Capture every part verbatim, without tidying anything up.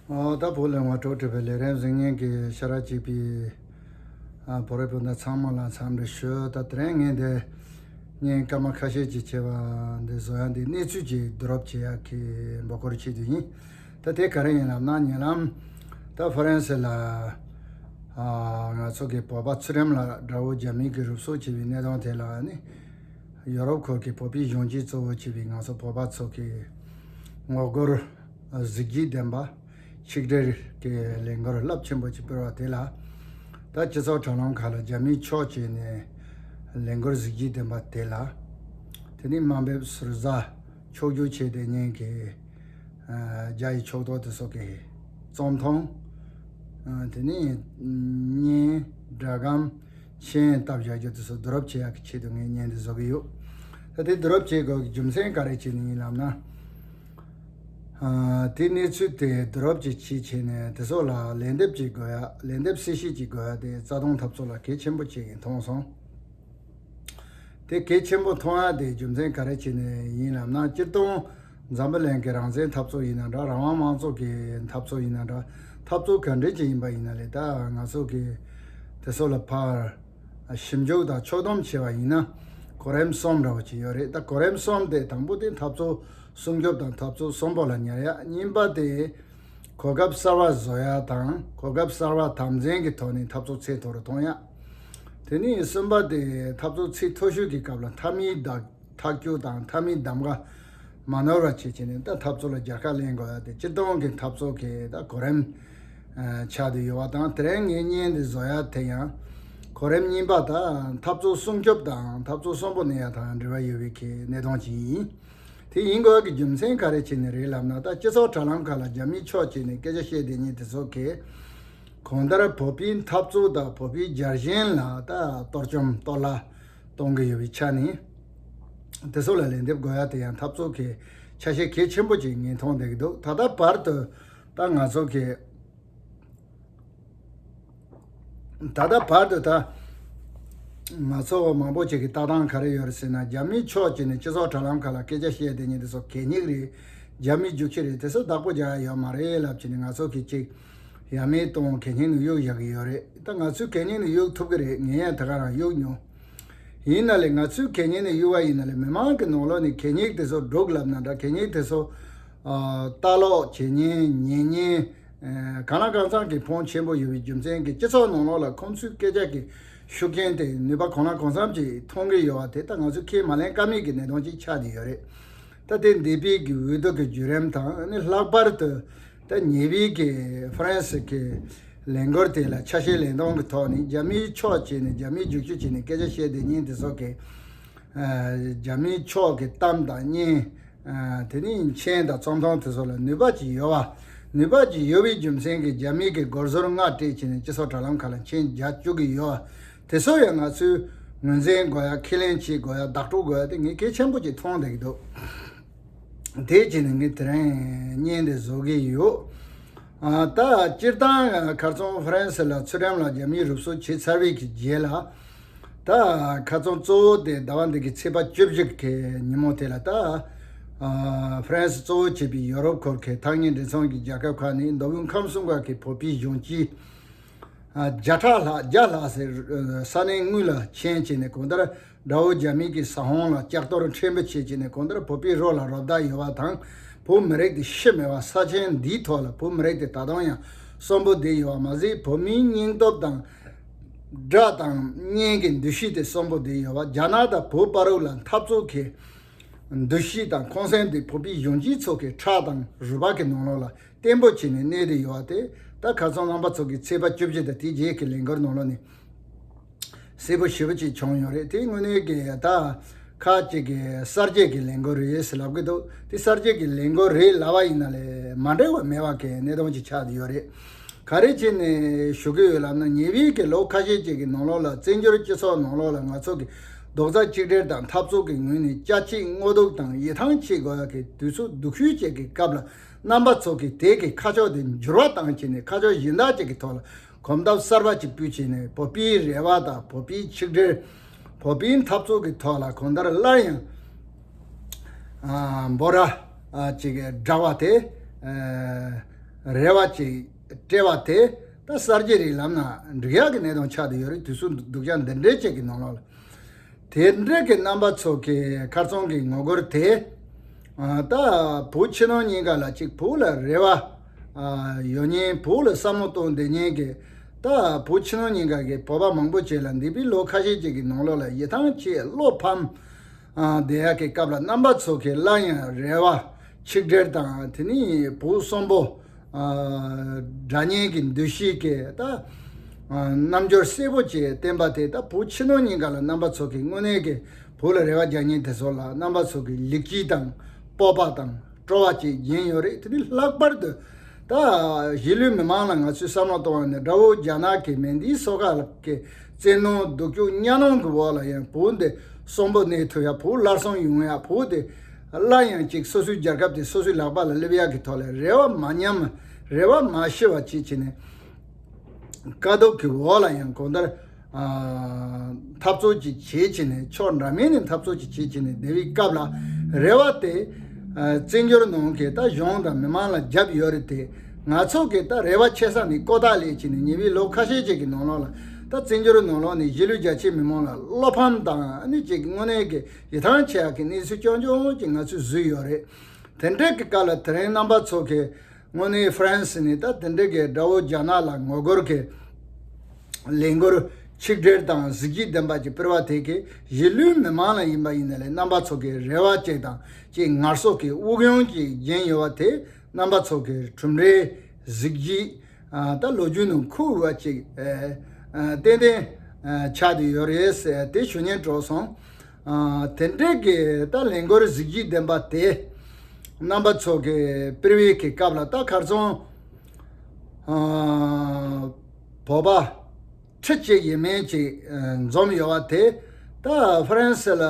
ཨོ། ད་བོད་ལས་དབང་གྲགས་བྲིས་པའི་ལས་རིམ་གཟིགས་མཁན་གྱི་ཤ་ར་གཅིག་པའི་ཨ་བོད་རིགས་སྤུན་ཟླ་ཚང་མ་ལ་འཚམས་འདྲི་ཞུ། ད་དེ་རིང་ངས་འདི་བརྙན་སྐར་མ་ཁ་ཤས་ཅིག་བྱས་པ་འདི་བཟོ་ཡ་འདི་གནས་ཚུལ་ཅིག་བསྡུ་རུབ་བྱེད་ཡ་གི་འབོད་སྐུལ་ཆེད་དུ་ཡིན། ད་དེ་ག་རེ་ཡིན་ལབ་ན། ཉེ་ལམ་ད་ཧྥ་རན་སི་ལ་ཨ་ང་ཚོ་གི་བོད་པ་ཚུལ་ཁྲིམས་ལགས་དགྲ་བོ་རྒྱ་མི་གིས་རུབ་གསོག་བྱས་པའི་གནད་དོན་དེ་ལ་ནི། ཡོ་རོབ་ཁུལ་གྱི་བོད་པའི་གཞོན་སྐྱེས་གཙོ་བོ་བྱས་པའི་ང་ཚོ་བོད་པ་ཚོ་གིས་ངོ་རྒོལ་གཟི་བརྗིད་ལྡན་པ་ཆིག་སྒྲིལ་གྱི་ལས་འགུལ་རླབས་ཆེན་པོ་ཅིག་སྤེལ་བ་དེ་ལ། ད་སྤྱི་ཚོགས་དྲ་ལམ་ཁག་ལ་རྒྱ་མིའི་ཕྱོགས་བྱས་ནས་ལས་འགུལ་གཟི་བརྗིད་ལྡན་པ་དེ་ལ། དེ་ནས་དམའ་འབེབས་ཟུར་ཟ་ཕྱོགས་བསྒྱུར་བྱས་ཏེ་ཉན་གྱི་རྒྱ་ཡི་ཕྱོགས་གཏོགས་དེ་ཚོ་གི་རྩོམ་ཐུང་། དེ་ནས་བརྙན་སྒྲ་སྒམ་མཆན་བཏབ་བཞག་རྒྱུ་དེ་ཚོ་བསྡུ་རུབ་བྱེད་ཡག་གི་ཆེད་དུ་ངས་བརྙན་འདི་བཟོ་གི་ཡོད། ད་དེ་བསྡུ་རུབ་བྱེད་དགོས་ཀྱི་རྒྱུ་མཚན་ག་རེ་བྱས་ནས་ཡིན་ལབ་ན། ཨ། དེ་གནས་ཚུལ་དེ་བསྡུ་རུབ་ཅིག་བྱེད་བྱས་ནས་དེ་ཚོ་ལ་ལན་འདེབས་ཅིག་དགོས་ཡ། ལན་འདེབས་གསལ་བཤད་ཅིག་དགོས་ཡ་དེ་རྩ་དོན་འཐབ་རྩོད་ལ་གལ་ཆེན་པོ་ཅིག་ཡིན་མཐོང་སོང་། དེ་གལ་ཆེན་པོ་མཐོང་ཡ་དེ་རྒྱུ་མཚན་ག་རེ་བྱས་ནས་ཡིན་ལབ་ན། སྤྱིར་བཏང་འཛམ་བུ་གླིང་གི་རང་བཙན་འཐབ་རྩོད་ཡིན་ན་འདྲ། རང་དབང་མང་གཙོ་གི་འཐབ་རྩོད་ཡིན་ན་འདྲ། འཐབ་རྩོད་ག་འདྲ་ཅིག་ཡིན་པ་ཡིན་ན་ལས། ད་ང་ཚོ་གི་དེ་ཚོ་ལ་ཕར་ཞིབ་འཇུག་དང་ཕྱོགས་བསྡོམས་བྱས་པ་ཡིན་ན། གོ་རིམ་གསུམ་འདྲ་བོ་ཅིག་ཡོད་རེད། ད་གོ་རིམ་གསུམ་དེ་དང་པོ་དེ་འཐབ་རྩོད་སྲུང་སྐྱོབ་དང་འཐབ་རྩོད་གསོན་པོ་ལ་ཉར་ཡ། གཉིས་པ་དེ་གོ་སྐབས་གསར་བ་བཟོ་ཡ་དང་། གོ་སྐབས་གསར་བ་དམ་འཛིན་གྱི་ཐོག་ནས་འཐབ་རྩོད་ཚད་མཐོ་རུ་གཏོང་ཡ། དེ་ནས་གསུམ་པ་དེ་འཐབ་རྩོད་ཚད་མཐོ་ཤོས་ཀྱི་སྐབས་ལ་མཐའ་མའི་བརྡ་ཐག་གཅོད་དང་མཐའ་མའི་གདམ་ག་མ་ནོར་བ་བྱེད་བྱས་ནས། ད་འཐབ་རྩོད་ལ་རྒྱལ་ཁ་ལེན་དགོས་ཡ་དེ་སྤྱིར་བཏང་གི་འཐབ་རྩོད་ཀྱི་ད་གོ་རིམ་ཆགས་བསྡད་ཡོད་པ་དང་། དེ་རིང་ངས་བརྙན་འདི་བཟོ་ཡ་དེ་ཡང་གོ་རིམ་གཉིས་པ་ད་འཐབ་རྩོད་སྲུང་སྐྱོབ་དང་འཐབ་རྩོད་གསོན་པོ་གནས་ཡ་དང་འབྲེལ་བ་ཡོད་པའི་གི་གནད་དོན་ཅིག་ཡིན། དེ་ཡིན་དགོས་ཀྱི་རྒྱུ་མཚན་ག་རེ་བྱས་ནས་རེད་ལབ་ན། ད་སྤྱི་ཚོགས་དྲ་ལམ་ཁག་ལ་རྒྱ་མིའི་ཕྱོགས་བྱས་ནས་སྐད་ཆ་བཤད་བསྡད་མཁན་དེ་ཚོ་གིས་གང་ལྟར་བོད་པའི་འཐབ་རྩོད་དང་བོད་པའི་རྒྱལ་ཞེན་ལ་ད་གཏོར་བཅོམ་གཏོར་བརླག་གཏོང་གི་ཡོད་པའི་ཆ་ནས། དེ་ཚོ་ལ་ལན་འདེབས་དགོས་ཡ་དེ་ཡང་འཐབ་རྩོད་ཀྱི་ཆ་ཤས་གལ་ཆེན་པོ་ཅིག་ངས་མཐོང་བསྡད་ཀྱི་འདུག་ད་ལྟ་བར་དུ་ད་ང་ཚོ་གི་ད་ལྟ་བར་དུ་ད་ང་ཚོ་མང་པོ་ཅིག་གི་ལྟ་སྟངས་ག་རེ་ཡོད་རེད་ཟེར་ན། རྒྱ་མིའི་ཕྱོགས་ཀྱིས་ནི་སྤྱི་ཚོགས་དྲ་ལམ་ཁག་ལ་སྐད་ཆ་བཤད་བསྡད་མཁན་དེ་ཚོ་གད་སྙིགས་རེད། རྒྱ་མིའི་རྒྱུག་ཁྱི་རེད། དེ་ཚོ་བདག་པོ་རྒྱག་ཡ་ཡོད་མ་རེད་ལབ་བྱས་ནས་ང་ཚོ་གི་ཅིག་ཡ་མེད་གཏོང་། གད་སྙིགས་ནང་གཡུག་བཞག་གི་ཡོད་རེད། ད་ང་ཚོས་གད་སྙིགས་ནང་གཡུག་ཐུབ་ཀྱི་རེད། ངས་ཡང་ད་ག་རང་གཡུག་མྱོང་། ཡིན་ན་ལས་ང་ཚོས་གད་སྙིགས་ནང་གཡུག་པ་ཡིན་ན་ལས་མི་མང་གི་ནང་ལོགས་ནས་གད་སྙིགས་དེ་ཚོ་སྒྲུག་ལབ་ན་འདྲ། གད་སྙིགས་དེ་ཚོ་ཨ་ལྟ་ཀློག་བྱེད་མཁན་ཉན་མཁན་ཨ་གང་ལ་གང་འཚམ་གྱི་ཕོན་ཆེན་པོ་ཡོད་པའི་རྒྱུ་མཚན་གྱིས། སྤྱི་ཚོགས་ནང་ལོགས་ལ་ཁོང་ཚོའི་སྐད་ཆ་གི་ཤུགས་རྐྱེན་དེ་ནུས་པ་གང་ལ་གང་འཚམ་ཅིག་མཐོང་གི་ཡོད་པ་དེ་ད་ང་ཚོས་ཁས་མ་ལེན་ཀ་མེད་ཀྱི་གནད་དོན་ཅིག་ཆགས་བསྡད་ཡོད་རེད། ད་དེ་འདས་པའི་གི་འོས་བསྡུ་གི་བརྒྱུད་རིམ་དང་། ཨ་ནི་ལྷག་པར་དུ་ད་ཉེ་བའི་གི་ཧྥ་རན་སི་གི་ལས་འགུལ་དེ་ལ་ཆ་ཤས་ལེན་སྟངས་ཀྱི་ཐོག་ནས་རྒྱ་མིའི་ཕྱོགས་བྱས་ནས་རྒྱ་མིའི་རྒྱུག་ཁྱི་བྱས་ནས་སྐད་ཆ་བཤད་བསྡད་མཁན་དེ་ཚོ་གིས་ཨ་རྒྱ་མིའི་ཕྱོགས་ཀྱི་གཏམ་དང་བརྙན། ཨ་དེ་ནས་མཆན་དང་རྩོམ་ཐུང་དེ་ཚོ་ལ་ནུས་པ་ཅིག་ཡོད་པ། ནུས་པ་ཅིག་ཡོད་པའི་རྒྱུ་མཚན་གྱིས་རྒྱ་མི་གི་སྒོར་ཟུར་ལྔ་སྤྲད་བྱས་ནས་སྤྱི་ཚོགས་དྲ་ལམ་ཁག་ལ་མཆན་རྒྱག་བཅུག་གི་ཡོད་པ། དེ་ཚོ་ཡང་ང་ཚོས་ངོས་འཛིན་དགོས་ཡ། ཁས་ལེན་བྱེད་དགོས་ཡ། བདག་སྤྲོད་དགོས་ཡ་དེ་ངས་གལ་ཆེན་པོ་ཅིག་མཐོང་བསྡད་ཀྱི་འདུག་དེ་བྱས་ནས་ངས་དེ་རིང་བརྙན་དེ་བཟོ་གི་ཡོད། ཨ་ད་སྤྱིར་བཏང་ཁ་རྩང་ཧྥ་རན་སི་ལ་ཚུལ་ཁྲིམས་ལགས་རྒྱ་མིས་རུབ་གསོག་བྱས་ཚར་བའི་གི་རྗེས་ལ། ད་ཁ་རྩང་གཙོ་བོ་དེ་ཟླ་བ་འདི་གི་ཚེས་པ་བཅུ་བཞི་གི་ཉིན་མོ་དེ་ལ། ད་ཨ་ཧྥ་རན་སི་གཙོ་བོ་བྱས་པའི་ཡོ་རོབ་ཁུལ་གྱི་ཐག་ཉེ་འབྲེལ་ཚོགས་ཀྱི་རྒྱལ་ཁབ་ཁག་ནས་མདོ་དབུས་ཁམས་གསུམ་ཁག་གི་བོད་པའི་གཞོན་སྐྱེས་ཨ་བརྒྱ་ཕྲག་ལྷག་བརྒྱ་ལྷག་ཟེར། ས་གནས་དངོས་ལ་ཕྱིན་བྱས་ནས་གང་ལྟར་དགྲ་བོ་རྒྱ་མི་གི་ས་ཁོངས་ལ་ལྕགས་གཏོར་ཕྲན་བུ་བྱས་བྱས་ནས་གང་ལྟར་བོད་པའི་རོ་ལ་རོ་བདའ་ཡོད་པ་དང་། བོད་མི་རིགས་དེ་ཤི་མེད་པ། ས་ཆེན་འདིའི་ཐོག་ལ་བོད་མི་རིགས་དེ་ད་དུང་ཡང་གསོན་པོ་བསྡད་ཡོད་པ་མ་ཟད། བོད་མིའི་སྙིང་སྟོབས་དང་དགྲ་དང་གཉེན་གྱི་འདུ་ཤེས་དེ་གསོན་པོ་བསྡད་ཡོད་པ། རྒྱ་ནག་དང་བོད་བར་ལ་འཐབ་རྩོད་ཀྱི་འདུ་ཤེས་དང་ཁོང་སེམས་དེ་བོད་པའི་གཞོན་སྐྱེས་ཚོ་གི་ཁྲག་དང་རུས་པ་གི་ནང་ལོགས་ལ་བརྟན་པོ་བྱས་ནས་གནས་བསྡད་ཡོད་པ་དེ། ད་ཁ་སང་རྣམ་པ་ཚོ་གི་ཚེས་པ་བཅུ་བཞི་དང་དེའི་རྗེས་ཀྱི་ལས་འགུལ་ནང་ལོགས་ནས་གསལ་པོ་ཞེ་པོ་ཅིག་བྱུང་ཡོད་རེད། དེ་དངོས་གནས་ཀྱི་ད་ཁ་ཅིག་གིས་གསར་བརྗེ་གི་ལས་འགུལ་རེད་ཟེར་ལབ་ཀྱི་འདུག་དེ་གསར་བརྗེ་གི་ལས་འགུལ་རེད་ལབ་པ་ཡིན་ན་ལས་མ་འབྲེལ་བ་མེད་པ་གི་གནད་དོན་ཅིག་ཆགས་བསྡད་ཡོད་རེད། ག་རེ་བྱས་ནས་ཞུ་གི་ཡོད་ལབ་ན། ཉེ་བའི་གི་ལོ་ཁ་ཤས་ཅིག་གི་ནང་ལོགས་ལ་བཙན་བྱོལ་སྤྱི་ཚོགས་ནང་ལོགས་ལ་ང་ཚོ་གི་རྡོག་རྩ་གཅིག་སྒྲིལ་དང་འཐབ་རྩོད་ཀྱི་ངོས་ནས་སྐྱ་ཆད་སྔོ་སྡུག་དང་ཡིད་ཐང་ཆད་དགོས་ཡ་གི་དུས་ཚོད་སྡུག་ཤོས་ཅིག་གི་སྐབས་ལ། རྣམ་པ་ཚོ་གིས་དེ་གི་ཁ་ཕྱོགས་དེ་འགྱུར་བ་བཏང་བྱས་ནས་ཁ་ཕྱོགས་གཞན་དག་ཅིག་གི་ཐོག་ལ་གོམ་སྟབས་གསར་པ་ཅིག་སྤོས་བྱས་ནས། བོད་པའི་རེ་བ་དང་བོད་པའི་ཆིག་སྒྲིལ། བོད་པའི་འཐབ་རྩོད་ཀྱི་ཐོག་ལ་གང་ལྟར་སླར་ཡང་ཨ་འབོད་སྒྲ་ཨ་ཅིག་བསྒྲགས་པ་དེ། ཨ་ རེ་བ་ཅིག་སྤྲད་པ་དེ་ད་གསར་བརྗེ་རིགས་ལམ་ན་འགྲིག་ཡག་གི་གནད་དོན་ཆགས་བསྡད་ཡོད་རེད། དུས་ཚོད་སྡུག་ཅག་འདི་འདྲའི་ཅིག་གི་ནང་ལོགས་ལ། དེ་འདྲའི་གི་རྣམ་པ་ཚོ་གི་ཁ་རྩང་གི་ངོ་རྒོལ་དེ། ཨ། ད་བོད་ཕྱི་ནང་གཉིས་ཀ་ལ་ཅིག་བོད་ལ་རེ་བ། ཨ། ཡོད་མཁན། བོད་ལ་བསམ་བློ་གཏོང་བསྡད་མཁན་གི། ད་བོད་ཕྱི་ནང་གཉིས་ཀ་གི་བོད་པ་མང་པོ་ཅིག་ལ་འདས་པའི་ལོ་ཁ་ཤས་ཅིག་གི་ནང་ལོགས་ལ་ཡིད་ཐང་ཆད་བློ་ཕམ། ཨ། བསྡད་ཡག་གི་སྐབས་ལ་རྣམ་པ་ཚོ་གི་སླར་ཡང་རེ་བ་ཆིག་སྒྲིལ་དང་། དེ་ནས་བོད་གསོན་པོ། ཨ། དྲ་བརྙན་གྱི་འདུ་ཤེས་ཀྱི་ད། ཨ། རྣམ་འགྱུར་གསལ་པོ་ཅིག་བསྟན་པ་དེ་ད་བོད་ཕྱི་ནང་གཉིས་ཀ་ལ་རྣམ་པ་ཚོ་གི་དངོས་གནས་ཀྱི་བོད་ལ་རེ་བ་རྒྱག་མཁན་དེ་ཚོ་ལ་རྣམ་པ་ཚོ་གི་ལེགས་སྐྱེས་དང་སྤོབས་པ་དང་སྤྲོ་བ་ཅིག་སྦྱིན་ཡོད་རེད། དེ་ནི་ལྷག་པར་དུ་ད་གཞིས་ལུས་མི་མང་ལ་ང་ཚོས་བསམ་བློ་གཏོང་བ་ནི་དགྲ་བོ་རྒྱ་ནག་གི་མེ་མདའི་སོ་ཁ་གི་བཙན་གནོན་སྡུག་སྐྱོན་གཉའ་གནོན་གྱི་འོག་ལ་ཡང་བོད་འདི་གསོན་པོ་གནས་ཐུབ་ཡ། བོད་སླར་གསོན་ཡོང་ཡ། བོད་དེ་སླར་ཡང་ཅིག་སོ་སོའི་རྒྱལ་ཁབ་དེ་སོ་སོའི་ལག་པ་ལ་སླེབས་ཡག་གི་ཐོག་ལ་རེ་བ་མ་ཉམས། རེ་བ་མ་ཤི་བ་བྱེད་བྱས་ནས། དཀའ་སྡུག་གི་འོག་ལ་ཡང་གང་ལྟར། ཨ། འཐབ་རྩོད་ཅིག་བྱེད་བྱས་ནས། ཕྱོགས་འདྲ་མིན་ནས་འཐབ་རྩོད་ཅིག་བྱེད་བྱས་ནས་བསྡད་པའི་སྐབས་ལ་རེ་བ་དེ། ཨ། བཙན་བྱོལ་ནང་གི་ད་གཞུང་དང་མི་མང་ལ་བརྒྱབ་ཡོད་རེད་དེ། ང་ཚོ་གི་ད་རེ་བ་ཆེ་ས་ནས་ཀོ་ཐག་ལས་བྱས་ནས་ཉེ་བའི་ལོ་ཁ་ཤས་ཅིག་གི་ནང་ལོགས་ལ་ད་བཙན་བྱོལ་ནང་ལོགས་ནས་གཞིས་ལུས་རྒྱ་ཆེའི་མི་མང་ལ་བློ་ཕམ་དང་། ཨ་ནི་ཅིག་དངོས་གནས་ཀྱི་ཡིད་ཐང་ཆད་ཡག་གི་གནས་ཚུལ་རྐྱང་རྐྱང་ཅིག་ང་ཚོས་བཟོས་ཡོད་རེད། དེ་འདྲའི་གི་སྐབས་ལ་དེ་རིང་རྣམ་པ་ཚོ་གི་དངོས་གནས་ཧྥ་རན་སི་ནས་ད་དེ་འདྲའི་གི་དགྲ་བོ་རྒྱ་ནག་ལ་ངོ་རྒོལ་གི་ལས་འགུལ་ཆིག་སྒྲིལ་དང་གཟི་བརྗིད་ལྡན་པ་ཅིག་སྤེལ་བ་དེ་གི་གཞིས་ལུས་མི་མང་ལ་ཡིན་པ་ཡིན་ན་ལས། རྣམ་པ་ཚོ་གི་རེ་བ་ཅིག་དང་ཅིག་ངལ་གསོ་གི་དབུགས་དབྱུང་ཅིག་སྦྱིན་ཡོད་པ་དེ། རྣམ་པ་ཚོ་གི་གྲུབ་འབྲས་གཟི་བརྗིད། ཨ། ད་ལོ་རྒྱུས་ནང་འཁོད་པ་ཅིག་ཨ། ཨ། ཏན་ཏན། ཨ། ཆགས་བསྡད་ཡོད་རེད་ཟེར་དེ་ཞུ་སྙིང་བྲོ་སོང་། ཨ། དེ་འདྲའི་གི་ད་ལས་འགུལ་གཟི་བརྗིད་ལྡན་པ་དེ་རྣམ་པ་ཚོ་གི་སྤེལ་བའི་གི་སྐབས་ལ་ད་ཁ་རྩང་། ཨ། བོད་པ་ཁྲི་གཅིག་ཡས་མས་ཅིག་ཨ། འཛོམས་ཡོད་པ་དེ། ད་ཧྥ་རན་སི་ལ་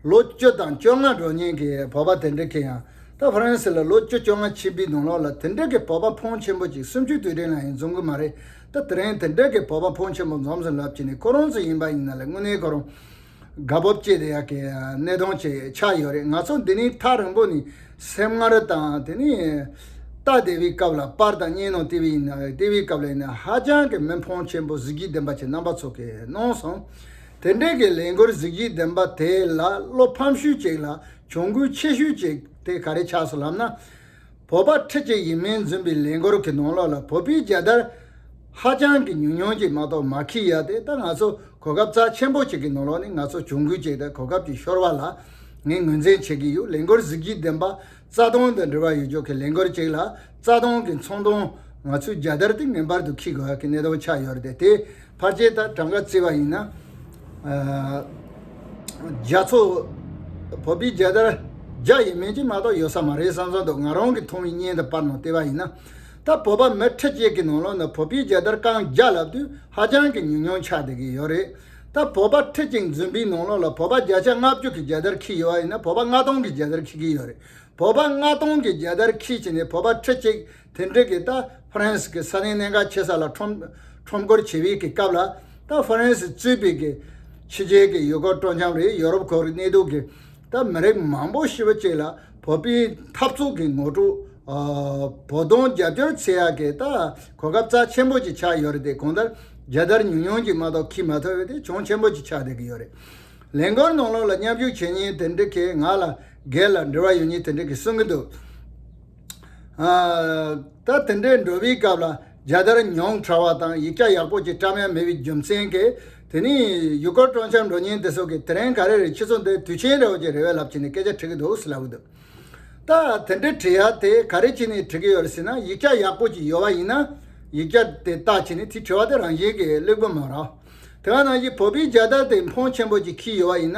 ལོ་བཅུ་དང་བཅོ་ལྔ་འགྲོ་མཁན་གྱི་བོད་པ་དེ་འདྲ་གི་ཡང་། ད་ཧྥ་རན་སི་ལ་ལོ་བཅུ་བཅོ་ལྔ་ཕྱིན་པའི་ནང་ལོགས་ལ་དེ་འདྲ་གི་བོད་པ་ཕོན་ཆེན་པོ་ཅིག་སུམ་ཅུ་དུས་དྲན་ལ་ཡང་འཛོམས་གི་མ་རེད། ད་དེ་རིང་དེ་འདྲ་གི་བོད་པ་ཕོན་ཆེན་པོ་འཛོམས་སོང་ལབ་བྱས་ནས། ཁོ་རང་ཚོ་ཡིན་པ་ཡིན་ན་ལས་དངོས་གནས་ཁོ་རང་དགའ་སྤོབས་སྐྱེ་བསྡད་ཡག་གི་གནད་དོན་ཅིག་ཆགས་ཡོད་རེད། ང་ཚོ་འདི་ནས་ཐག་རིང་པོ་ནས་སེམས་ངལ་དང་། དེ་ནས་ལྟ་བསྡད་པའི་སྐབས་ལ། པར་དང་བརྙན་ནང་བལྟས་པ་ཡིན་ན། བལྟས་པའི་སྐབས་ལ་ཡིན་ན་ཧ་ཅང་གི་མི་ཕོན་ཆེན་པོ་གཟི་བརྗིད་ལྡན་པ་ཅིག་རྣམ་པ་ཚོ་གིས་གནང་སོང་། དེ་འདྲའི་གི་ལས་འགུལ་གཟི་བརྗིད་ལྡན་པ་དེ་ལ་བློ་ཕམ་ཤུགས་ཅིག་ལ་གྱོང་གུན་ཆེ་ཤོས་ཅིག་དེ་ག་རེ་ཆགས་སོང་ལབ་ན། བོད་པ་ཁྲི་གཅིག་ཡས་མས་འཛོམས་པའི་ལས་འགུལ་གྱི་ནང་ལོགས་ལ་བོད་པའི་རྒྱལ་དར་ཧ་ཅང་གི་ཉུང་ཉུང་ཅིག་མ་གཏོགས་མ་འཁྱེར་ཡ་དེ། ད་ང་ཚོ་གོ་སྐབས་རྩ་ཆེན་པོ་ཅིག་གི་ནང་ལོགས་ནས་ང་ཚོ་གྱོང་གུན་ཅིག་དང་གོ་སྐབས་ཅིག་ཤོར་བ་ལ་ངས་ངོས་འཛིན་བྱེད་ཀྱི་ཡོད། ལས་འགུལ་གཟི་བརྗིད་ལྡན་པ་རྩ་དོན་དང་འབྲེལ་བ་ཡོད་ཆོག་གི་ལས་འགུལ་ཅིག་ལ། རྩ་དོན་གྱི་ཚོང་དོན་ང་ཚོའི་རྒྱལ་དར་དེ་ངེས་པར་དུ་འཁྱེར་དགོས་ཡ་གི་གནད་དོན་ཆགས་ཡོད་རེད་དེ། དེ་ཕལ་ཆེར་ད་གྲངས་ཀ་བརྩིས་པ་ཡིན་ན། ཨ། རྒྱ་མཚོ། བོད་པའི་རྒྱལ་དར་བརྒྱ་ཡས་མས་ཅིག་མ་གཏོགས་ཡོད་ས་མ་རེད་བསམ་བསམ་འདུག་ང་རང་གི་མཐོང་བའི་བརྙན་དང་པར་ནང་བལྟས་པ་ཡིན་ན། ད་བོད་པ་མི་ཁྲི་གཅིག་གི་ནང་ལོགས་ནས་བོད་པའི་རྒྱལ་དར་རྐང་བརྒྱ་ལབ་དུས་ཧ་ཅང་གི་ཉུང་ཉུང་ཆགས་བསྡད་ཀྱི་ཡོད་རེད། ད་བོད་པ་ཁྲི་གཅིག་འཛོམས་པའི་ནང་ལོགས་ལ་བོད་པ་བརྒྱ་ཆ་ལྔ་བཅུ་གི་རྒྱལ་དར་འཁྱེར་ཡོད་པ་ཡིན་ན། བོད་པ་ལྔ་སྟོང་གི་རྒྱལ་དར་འཁྱེར་གྱི་ཡོད་རེད། བོད་པ་ལྔ་སྟོང་གི་རྒྱལ་དར་འཁྱེར་བྱས་ནས། བོད་པ་ཁྲི་གཅིག་དེ་འདྲ་གི་ད་ཧྥ་རན་སི་གི་ས་གནས་གནད་འགག་ཆེ་ས་ལ་ཁྲོམ་ཁྲོམ་སྐོར་བྱེད་པའི་གི་སྐབས་ལ། ད་ཧྥ་རན་སི་གཙོས་པའི་གི་ཕྱི་རྒྱལ་གི་ཡུལ་སྐོར་སྤྲོ་འཆམ་རེད། ཡོ་རོབ་ཁོར་གནས་སྡོད་གི་ད་མི་རིགས་མང་པོ་ཞེ་པོ་ཅིག་ལ་བོད་པའི་འཐབ་རྩོད་ཀྱི་ངོ་སྤྲོད། ཨ། བོད་དོན་རྒྱབ་སྐྱོར་བྱེད་ཡག་གི་ད་གོ་སྐབས་རྩ་ཆེན་པོ་ཅིག་ཆགས་ཡོད་རེད་དེ། གང་ལྟར་རྒྱལ་དར་ཉུང་ཉུང་ཅིག་མ་གཏོགས་འཁྱེར་མ་ཐུབ་པ་དེ་གྱོང་ཆེན་པོ་ཅིག་ཆགས་བསྡད་ཀྱི་ཡོད་རེད། ལས་འགུལ་ནང་ལོགས་ལ་མཉམ་ཞུགས་བྱེད་མཁན་དེ་འདྲ་གི་ང་ལ་སྒེར་ལ་འབྲེལ་བ་ཡོད་མཁན་དེ་འདྲ་གི་གསུང་གི་འདུག་ཨ། ད་དེ་འདྲའི་འགྲོ་བའི་སྐབས་ལ་རྒྱལ་དར་ཉུང་དྲགས་པ་དང་ཡིག་ཆ་ཡག་པོ་ཅིག་བཀྲམ་ཡ་མེད་པའི་རྒྱུ་མཚན་གྱིས། དེ་ནས་ཡུལ་སྐོར་སྤྲོ་འཆམ་འགྲོ་མཁན་དེ་ཚོ་གིས་དེ་རིང་ག་རེ་རེད། ཁྱེད་ཚོ་འདི་དུས་ཆེན་འདྲ་བོ་ཅིག་རེད་པས་ལབ་བྱས་ནས་སྐད་ཆ་དྲི་གི་འདུག་ཟེར་ལབ་གི་འདུག་ད་དེ་འདྲའི་དྲི་ཡ་དེ་ག་རེ་བྱས་ནས་དྲི་གི་ཡོད་རེད་ཟེར་ན། ཡིག་ཆ་ཡག་པོ་ཅིག་ཡོད་པ་ཡིན་ན། ཡིག་ཆ་དེ་ལྟ་བྱས་ནས་དེ་དྲི་བ་དེ་རང་བཞིན་གྱིས་ལེགས་པོ་མ་རེད། དེ་ག་ནང་བཞིན་བོད་པའི་རྒྱལ་དར་དེ་ཕོན་ཆེན་པོ་ཅིག་འཁྱེར་ཡོད་པ་ཡིན་ན།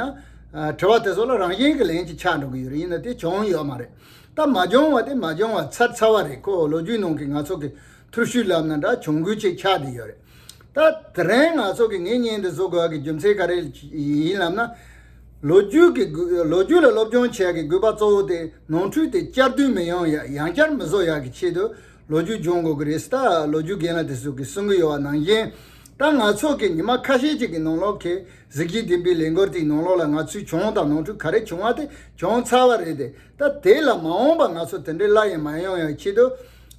ཨ། དྲི་བ་དེ་ཚོ་ལ་རང་བཞིན་གྱིས་ལན་ཅིག་ཆགས་འགྲོ་གི་ཡོད་རེད། ཡིན་ན་དེ་བྱུང་ཡོད་མ་རེད། ད་མ་བྱུང་བ་དེ་མ་བྱུང་བ་ཚར་ཚར་བ་རེད། ཁོ་ལོ་རྒྱུས་ནང་གི་ང་ཚོ་གི་ཐུར་ཤུལ་ལབ་ན་འདྲ། གྱོང་གུན་ཅིག་ཆགས་བསྡད་ཡོད་རེད། ད་དེ་རིང་ང་ཚོ་གི་ངའི་བརྙན་འདི་བཟོ་དགོས་ཀྱི་རྒྱུ་མཚན་ག་རེ་ཡིན་ལབ་ན། ལོ་རྒྱུས་ཀྱི་སྒོ་ལོ་རྒྱུས་ལ་སློབ་སྦྱོང་བྱེད་ཡག་གི་དགོས་པ་གཙོ་བོ་དེ། ནོར་འཁྲུལ་དེ་བསྐྱར་ཟློས་མི་ཡོང་ཡ། ཡང་བསྐྱར་མི་བཟོ་ཡག་གི་ཆེད་དུ་ལོ་རྒྱུས་སྦྱོང་དགོས་ཀྱི་རེད་ཟེར། ད་ལོ་རྒྱུས་རྒན་ལགས་དེ་ཚོ་གིས་གསུང་གི་ཡོད་པ་ནང་བཞིན། ད་ང་ཚོ་གི་ཉི་མ་ཁ་ཤས་ཅིག་གི་ནང་ལོགས་ཀྱི་གཟི་བརྗིད་ལྡན་པའི་ལས་འགུལ་དེའི་ནང་ལོགས་ལ་ང་ཚོའི་གྱོང་དང་ནོར་འཁྲུལ་ག་རེ་བྱུང་བ་དེ་བྱུང་ཚར་བ་རེད་དེ། ད་དེ་ལ་མ་འོངས་པ་ང་ཚོ་དེ་འདྲའི་སླར་ཡང་མ་ཡོང་ཡག་ཆེད་དུ།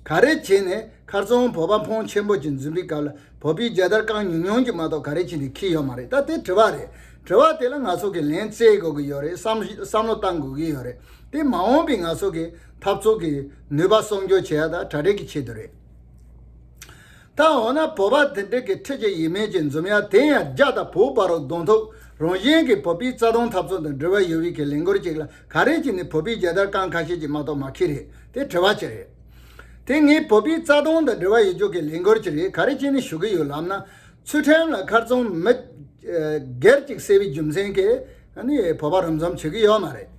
ག་རེ་བྱས་ནས་ཁ་རྩང་བོད་པ་ཕོན་ཆེན་པོ་ཅིག་འཛིན་པའི་སྐབས་ལ་བོད་པའི་རྒྱལ་དར་རྐང་ཉུང་ཉུང་ཅིག་མ་གཏོགས་ག་རེ་བྱས་ནས་འཁྱེར་ཡོད་མ་རེད། ད་དེ་དྲི་བ་རེད། དྲི་བ་དེ་ལ་ང་ཚོ་གིས་ལན་བཙལ་དགོས་ཀྱི་ཡོད་རེད། བསམ་བསམ་བློ་བཏང་དགོས་ཀྱི་ཡོད་རེད། དེ་མ་འོངས་པའི་ང་ཚོ་གི་འཐབ་རྩོད་ཀྱི་ནུས་པ་སྲུང་སྐྱོབ་བྱེད་ཡ་དང་གྲ་སྒྲིག་གི་ཆེད་དུ་རེད། ད་འོ་ན་བོད་པ་དེ་འདྲ་གི་ཁྲི་ཆེ་ཡིན་མིན་གྱི་འཛོམས་ཡ་དེ་ཡང་རྒྱ་དང་བོད་བར་རུ་གདོང་ཐུག་རང་བཞིན་གྱི་བོད་པའི་རྩ་དོན་འཐབ་རྩོད་དང་འབྲེལ་བ་ཡོད་པའི་གི་ལས་འགུལ་ཅིག་ལ་ག་རེ་བྱས་ནས་བོད་པའི་རྒྱལ་དར་རྐང་ཁ་ཤས་ཅིག་མ་གཏོགས་མ་འཁྱེར་རེད། དེ་དྲི་བ་ཅིག་རེད། དེ་ངས་བོད་པའི་རྩ་དོན་དང་འབྲེལ་བ་ཡོད་རྒྱུ་གི་ལས་འགུལ་ཅིག་རེད། ག་རེ་བྱས་ནས་ཞུ་གི་ཡོད་ལབ་ན། ཚུལ་ཁྲིམས་ལ་ཁ་རྩང་མི་སྒེར་གཅིག་བསད་པའི་རྒྱུ་མཚན་གྱིས་ཨ་ནི་བོད་པ་རུབ་འཛོམས་བྱེད་ཀྱི་ཡོད་མ་རེད།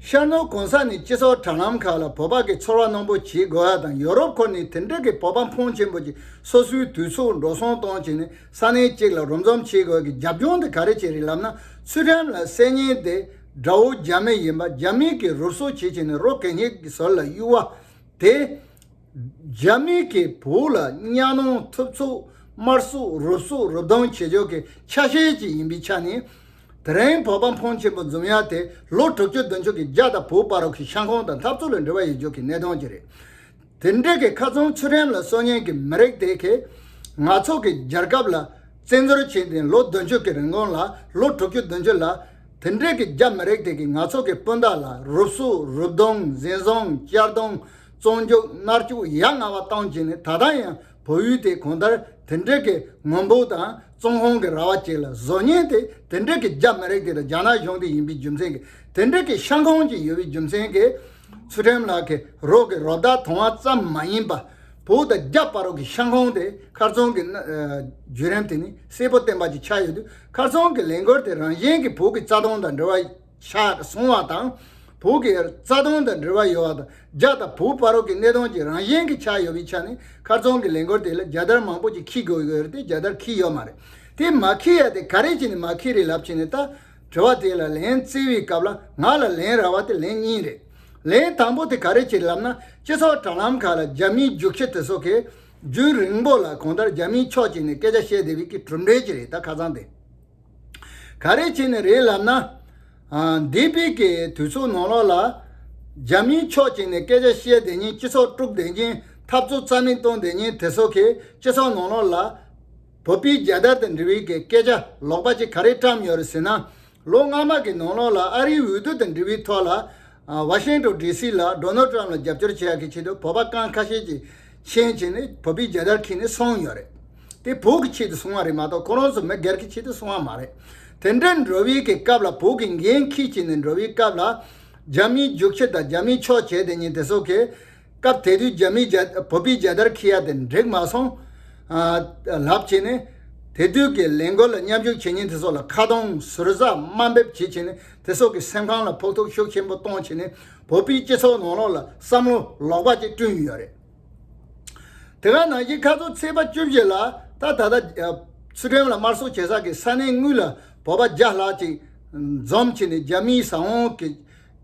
ཤར་ནུབ་གང་ས་ནས་སྤྱི་ཚོགས་དྲ་ལམ་ཁག་ལ་བོད་པ་གི་ཚོར་བ་རྣོན་པོ་བྱེད་དགོས་ཡ་དང་། ཡོ་རོབ་ཁུལ་ནས་དེ་འདྲ་གི་བོད་པ་ཕོན་ཆེན་པོ་ཅིག་སོ་སོའི་དུས་ཚོད་འགྲོ་སོང་གཏོང་བྱས་ནས་ས་གནས་གཅིག་ལ་རུབ་འཛོམས་བྱེད་དགོས་ཀྱི་རྒྱབ་ལྗོངས་དེ་ག་རེ་བྱས་རེད་ལབ་ན། ཚུལ་ཁྲིམས་ལ་བསད་མཁན་དེ་དགྲ་བོ་རྒྱ་མི་ཡིན་པ། རྒྱ་མི་གིས་རུབ་གསོག་བྱེད་བྱས་ནས་རོ་གད་སྙིགས་ཀྱི་ཟུར་ལ་གཡུག་པ་དེ། རྒྱ་མི་གིས་བོད་ལ་གཉའ་གནོན། ཐུབ་ཚོད། དམར་གསོད། རུབ་གསོག་རུབ་རྡུང་བྱེད་ཕྱོགས་ཀྱི་ཆ་ཤས་ཅིག་ཡིན་པའི་ཆ་ནས། དེ་རིང་བོད་པ་ཕོན་ཆེན་པོ་འཛོམས་ཡ་དེ་ལོ་དྲུག་ཅུ་བདུན་ཅུ་གི་རྒྱ་དང་བོད་བར་གྱི་ཤ་ཁང་དང་འཐབ་རྩོད་ལ་འབྲེལ་བ་ཡོད་རྒྱུ་གི་གནད་དོན་ཅིག་རེད། དེ་འདྲ་གི་ཁ་རྩང་ཚུལ་ཁྲིམས་ལ་གསོད་མཁན་གྱི་མི་རིགས་དེ་གིས་ང་ཚོ་གི་རྒྱལ་ཁབ་ལ་བཙན་འཛུལ་བྱས་ཏེ་ལོ་བདུན་ཅུ་གི་རིང་གོང་ལ། ལོ་དྲུག་ཅུ་བདུན་ཅུ་ལ་དེ་འདྲ་གི་རྒྱ་མི་རིགས་དེ་གིས་ང་ཚོ་གི་སྤུན་ཟླ་ལ་རུབ་གསོག་རུབ་རྡུང་། འཛིན་བཟུང་། གཅར་རྡུང་། བཙོན་འཇུག་མནར་གཅོད་ཡ་ང་བ་བཏང་བྱས་ནས། ད་ལྟ་ཡང་བལ་ཡུལ་དེ་གང་ལྟར་དེ་འདྲ་གི་ངོ་རྒོལ་དང་བཙོན་ཁང་གི་ར་བ་ཅིག་ལ་བཟོ་མཁན་དེ་དེ་འདྲ་གི་རྒྱ་མི་རིགས་དེ་དང་རྒྱ་ནག་གཞུང་དེ་ཡིན་པའི་རྒྱུ་མཚན་གྱིས། དེ་འདྲ་གི་ཤ་ཁང་ཅིག་ཡོད་པའི་རྒྱུ་མཚན་གྱིས། ཚུལ་ཁྲིམས་ལགས་ཀྱི་རོགས་ཀྱི་རོགས་ཟླ་དང་བ་ཙམ་མ་ཡིན་པ། བོད་དང་རྒྱ་བར་གྱི་ཤ་ཁང་དེ་ཁ་རྩང་གི་ཨ་བརྒྱུད་རིམ་དེ་ནི་གསལ་པོ་བསྟན་པ་ཅིག་ཆགས་ཡོད་དུས། ཁ་རྩང་གི་ལས་འགུལ་དེ་རང་བཞིན་གྱིས་བོད་ཀྱི་རྩ་དོན་དང་འབྲེལ་བ་ཆགས་སོང་བ་དང་། བོད་ཀྱི་རྩ་དོན་དང་འབྲེལ་བ་ཡོད་པ་དང་། རྒྱ་དང་བོད་བར་གྱི་གནད་དོན་ཅིག་རང་བཞིན་གྱིས་ཆགས་ཡོད་པའི་ཆ་ནས། ཁ་རྩང་གི་ལས་འགུལ་དེ་ལ་རྒྱལ་དར་མང་པོ་ཅིག་འཁྱེར་དགོས་ཡོད་རེད་དེ། རྒྱལ་དར་འཁྱེར་ཡོད་མ་རེད། དེ་མ་འཁྱེར་ཡ་དེ་ག་རེ་བྱས་ནས་མ་འཁྱེར་རེད་ལབ་བྱས་ནས། ད་དྲི་བ་དེ་ལ་ལན་བཙལ་བའི་སྐབས་ལ་ང་ལ་ལན་རག་པ་དེ་ལན་གཉིས་རེད། ལན་དང་པོ་དེ་ག་རེ་བྱས་ལབ་ན། སྤྱི་ཚོགས་དྲ་ལམ་ཁག་ལ་རྒྱ་མིའི་རྒྱུག་ཁྱི་དེ་ཚོ་གིས་རྒྱུན་རིང་པོ་ལ་གང་ལྟར་རྒྱ་མིའི་ཕྱོགས་གཅིག་ནས་སྐད་ཆ་བཤད་བསྡད་པའི་གི་གྲུབ་འབྲས་ཅིག་རེད། ད་ཁ་སང་དེ་ག་རེ་བྱས་ནས་རེད་ལབ་ན། ཨ། འདས་པའི་གི་དུས་ཚོད་ནང་ལོགས་ལ་རྒྱ་མིའི་ཕྱོགས་གཅིག་ནས་སྐད་ཆ་བཤད་བསྡད་མཁན། སྤྱི་ཚོགས་དཀྲུགས་བསྡད་མཁན། འཐབ་རྩོད་རྩ་མེད་གཏོང་བསྡད་མཁན་དེ་ཚོ་གིས་སྤྱི་ཚོགས་ནང་ལོགས་ལ་བོད་པའི་རྒྱལ་དར་དང་འབྲེལ་བའི་གི་སྐད་ཆ་ལོག་པ་ཅིག་ག་རེ་བཀྲམ་ཡོད་རེད་ཟེར་ན། ལོ་སྔ་མ་གི་ནང་ལོགས་ལ་ཨ་རིའི་འོས་བསྡུ་དང་འབྲེལ་བའི་ཐོག་ལ། ཨ། ཝ་ཤིང་ཊོན་ཌི་སི་ལ་ཌོ་ནལ་ཊམ་ལ་རྒྱབ་སྐྱོར་བྱེད་ཡག་གི་ཆེད་དུ་བོད་པ་རྐང་ཁ་ཤས་ཀྱིས་ཕྱིན་བྱས་ནས་བོད་པའི་རྒྱལ་དར་འཁྱེར་ནས་སོང་ཡོད་རེད། དེ་བོད་ཀྱི་ཆེད་དུ་སོང་བ་རེད་མ་གཏོགས། ཁོ་རང་ཚོ་མི་སྒེར་གྱི་ཆེད་དུ་སོང་བ་མ་རེད། དེ་འདྲ་འགྲོ་བའི་གི་སྐབས་ལ། བོད་ཀྱི་འགན་འཁྱེར་བྱས་ནས་འགྲོ་བའི་སྐབས་ལ། རྒྱ་མིའི་རྒྱུག་ཁྱི་དང་རྒྱ་མིའི་ཕྱོགས་བྱས་བསྡད་མཁན་དེ་ཚོ་གིས། སྐབས་དེ་དུས་རྒྱ་མིའི་རྒྱ། བོད་པའི་རྒྱལ་དར་འཁྱེར་ཡ་དེ་འགྲིག་མ་སོང་། ཨ། ལབ་བྱས་ནས། དེ་དུས་ཀྱི་ལས་འགུལ་ལ་མཉམ་ཞུགས་བྱེད་མཁན་དེ་ཚོ་ལ་ཁ་རྡུང་ཟུར་ཟ་དམའ་འབེབས་བྱེད་བྱས་ནས། དེ་ཚོ་གི་སེམས་ཁམས་ལ་ཕོག་ཐུག་ཤུགས་ཆེན་པོ་གཏོང་བྱས་ནས། བོད་པའི་སྤྱི་ཚོགས་ནང་ལོགས་ལ་བསམ་བློ་ལོག་པ་ཅིག་བསྐྲུན་ཡོད་རེད། དེ་ག་ནང་བཞིན་ཁ་རྩང་ཚེས་པ་བཅུ་བཞི་ལ། ད་ད་ལྟ། ཨ། ཚུལ་ཁྲིམས་ལ་དམར་གསོད་བྱེད་ས་གི་ས་གནས་དངོས་ལ་བོད་པ་བརྒྱ་ལྷག་ཅིག་འཛོམས་བྱས་ནས། རྒྱ་མིའི་ཟ་འོང་གི་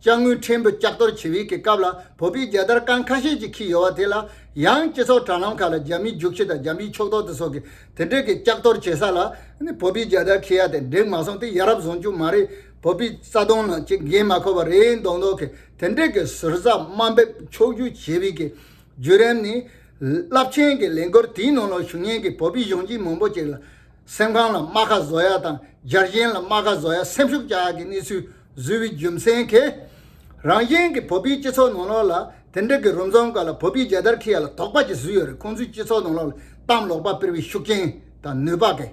ཅ་དངོས་ཕྲན་བུ་ལྕགས་གཏོར་བྱེད་པའི་གི་སྐབས་ལ། བོད་པའི་རྒྱལ་དར་རྐང་ཁ་ཤས་ཅིག་འཁྱེར་ཡོད་པ་དེ་ལ་ཡང་སྤྱི་ཚོགས་དྲ་ལམ་ཁག་ལ་རྒྱ་མིའི་རྒྱུག་ཁྱི་དང་རྒྱ་མིའི་ཕྱོགས་གཏོགས་དེ་ཚོ་གིས་དེ་འདྲའི་གི་ལྕགས་གཏོར་བྱེད་ས་ལ། ཨ་ནི་བོད་པའི་རྒྱལ་དར་འཁྱེར་ཡ་དེ་འགྲིག་མ་སོང་། དེ་ཡ་རབས་བཟང་རྒྱུ་མ་རེད། བོད་པའི་རྩ་དོན་ལ་ཅིག་འགན་མ་འཁུར་བ་རེད་མདོག་མདོག་གི་དེ་འདྲའི་གི་ཟུར་ཟ་དམའ་འབེབས་ཕྱོགས་བསྒྱུར་བྱེད་པའི་གི་བརྒྱུད་རིམ་ནི། རླབས་ཆེན་གྱི་ལས་འགུལ་དེའི་ནང་ལ་ཞུགས་མཁན་གྱི་བོད་པའི་གཞོན་སྐྱེས་མང་པོ་ཅིག་ལ་སེམས་ཁམས་ལ་རྨ་ཁ་བཟོ་ཡ་དང་། རྒྱལ་ཞེན་ལ་རྨ་ཁ་བཟོ་ཡ། སེམས་ཤུགས་བཅག་ཡ་གི་གནས་ཚུལ་བཟོས་པའི་རྒྱུ་མཚན་གྱིས། རང་བཞིན་གྱི་བོད་པའི་སྤྱི་ཚོགས་ནང་ལོགས་ལ་དེ་འདྲ་གི་རུབ་འཛོམས་སྐབས་ལ་བོད་པའི་རྒྱལ་དར་འཁྱེར་ཡ་ལ་དོགས་པ་ཅིག་བཟོས་ཡོད་རེད། ཁོང་ཚོའི་སྤྱི་ཚོགས་ནང་ལོགས་ལ་གཏམ་ལོག་པ་སྤེལ་བའི་ཤུགས་རྐྱེན་དང་ནུས་པ་གིས།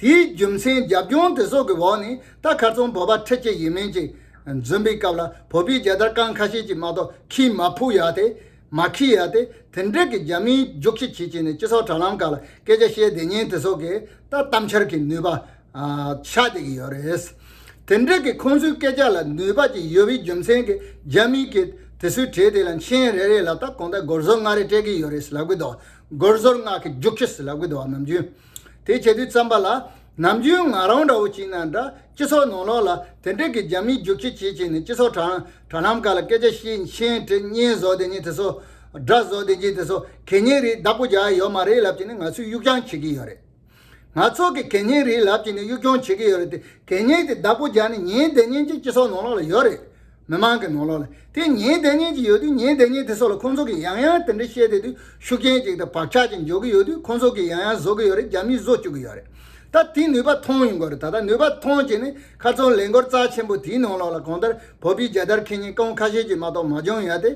དེའི་རྒྱུ་མཚན་རྒྱབ་ལྗོངས་དེ་ཚོ་གི་འོག་ནས། ད་ཁ་རྩང་བོད་པ་ཁྲི་གཅིག་ཡིན་མིན་ཅིག་འཛོམས་པའི་སྐབས་ལ། བོད་པའི་རྒྱལ་དར་རྐང་ཁ་ཤས་ཅིག་མ་གཏོགས་འཁྱེར་མ་ཕོད་ཡ་དེ། མ་འཁྱེར་ཡ་དེ། དེ་འདྲ་གི་རྒྱ་མིའི་རྒྱུག་ཁྱི་བྱེད་བྱས་ནས་སྤྱི་ཚོགས་དྲ་ལམ་ཁག་ལ་སྐད་ཆ་བཤད་བསྡད་མཁན་དེ་ཚོ་གིས་ད་གཏམ་འཆལ་གྱི་ནུས་པ། ཨ། ཆགས་བསྡད་ཀྱི་ཡོད་རེད། དེ་འདྲ་གི་ཁོང་ཚོའི་སྐད་ཆ་ལ་ནུས་པ་ཅིག་ཡོད་པའི་རྒྱུ་མཚན་གྱིས། རྒྱ་མི་གིས་དེ་ཚོའི་གྲས་དེ་ལ་མཆན་རེ་རེ་ལ་ད་གང་ལྟར་སྒོར་ཟུར་ལྔ་རེ་སྤྲད་ཀྱི་ཡོད་རེད་ལབ་ཀྱི་འདུག་སྒོར་ཟུར་ལྔ་གི་རྒྱུག་ཁྱི་ཟེར་ལབ་ཀྱི་འདུག་བ། ནམ་རྒྱུན། དེ་བྱེད་དུས་ཙམ་པ་ལ། ནམ་རྒྱུན་ང་རང་འདྲ་བོ་ཅིག་ན་འདྲ། སྤྱི་ཚོགས་ནང་ལོགས་ལ་དེ་འདྲ་གི་རྒྱ་མིའི་རྒྱུག་ཁྱི་བྱེད་བྱས་ནས་སྤྱི་ཚོགས་དྲ་དྲ་ལམ་ཁག་ལ་སྐད་ཆ་བཤད། མཆན་བྲིས། བརྙན་བཟོ་བསྡད་མཁན་དེ་ཚོ། སྒྲ་བཟོ་བསྡད་མཁན་དེ་ཚོ་གད་སྙིགས་རིགས་བདག་པོ་རྒྱག་ཡ་ཡོད་མ་རེད་ལབ་བྱས་ནས་ང་ཚོས་གཡུག་རྐྱང་བྱེད་ཀྱི་ཡོད་རེད། ང་ཚོ་གི་གད་སྙིགས་རིགས་ལབ་བྱས་ནས་གཡུག་རྐྱང་བྱེད་ཀྱི་ཡོད་རེད་དེ། གད་སྙིགས་དེ་བདག་པོ་རྒྱག་ནས་ཉན་བསྡད་མཁན་ཅིག་སྤྱི་ཚོགས་ནང་ལོགས་ལ་ཡོད་རེད། མི་མང་གི་ནང་ལོགས་ལ། དེ་ཉན་བསྡད་མཁན་ཅིག་ཡོད་དུས། ཉན་བསྡད་མཁན་དེ་ཚོ་ལ་ཁོང་ཚོ་གིས་ཡང་ཡང་དེ་འདྲ་བཤད་བསྡད་དུས། ཤུགས་རྐྱེན་ཅིག་དང་བག་ཆགས་ཅིག་འཇོག་གི་ཡོད་དུས། ཁོང་ཚོ་གིས་ཡང་ཡང་བཟོ་གི་ཡོད་རེད། རྒྱ་མིས་བཟོ་བཅུག་གི་ཡོད་རེད། ད་དེའི་ནུས་པ་མཐོང་ཡོང་གི་རེད། ད་ལྟ་ནུས་པ་མཐོང་བྱས་ནས་ཁ་སང་ལས་འགུལ་རྩ་ཆེན་པོ་དེའི་ནང་ལོགས་ལ་གང་ལྟར་བོད་པའི་རྒྱལ་དར་འཁྱེར་མཁན་རྐང་ཁ་ཤས་ཅིག་མ་གཏོགས་མ་བྱུང་ཡ་དེ།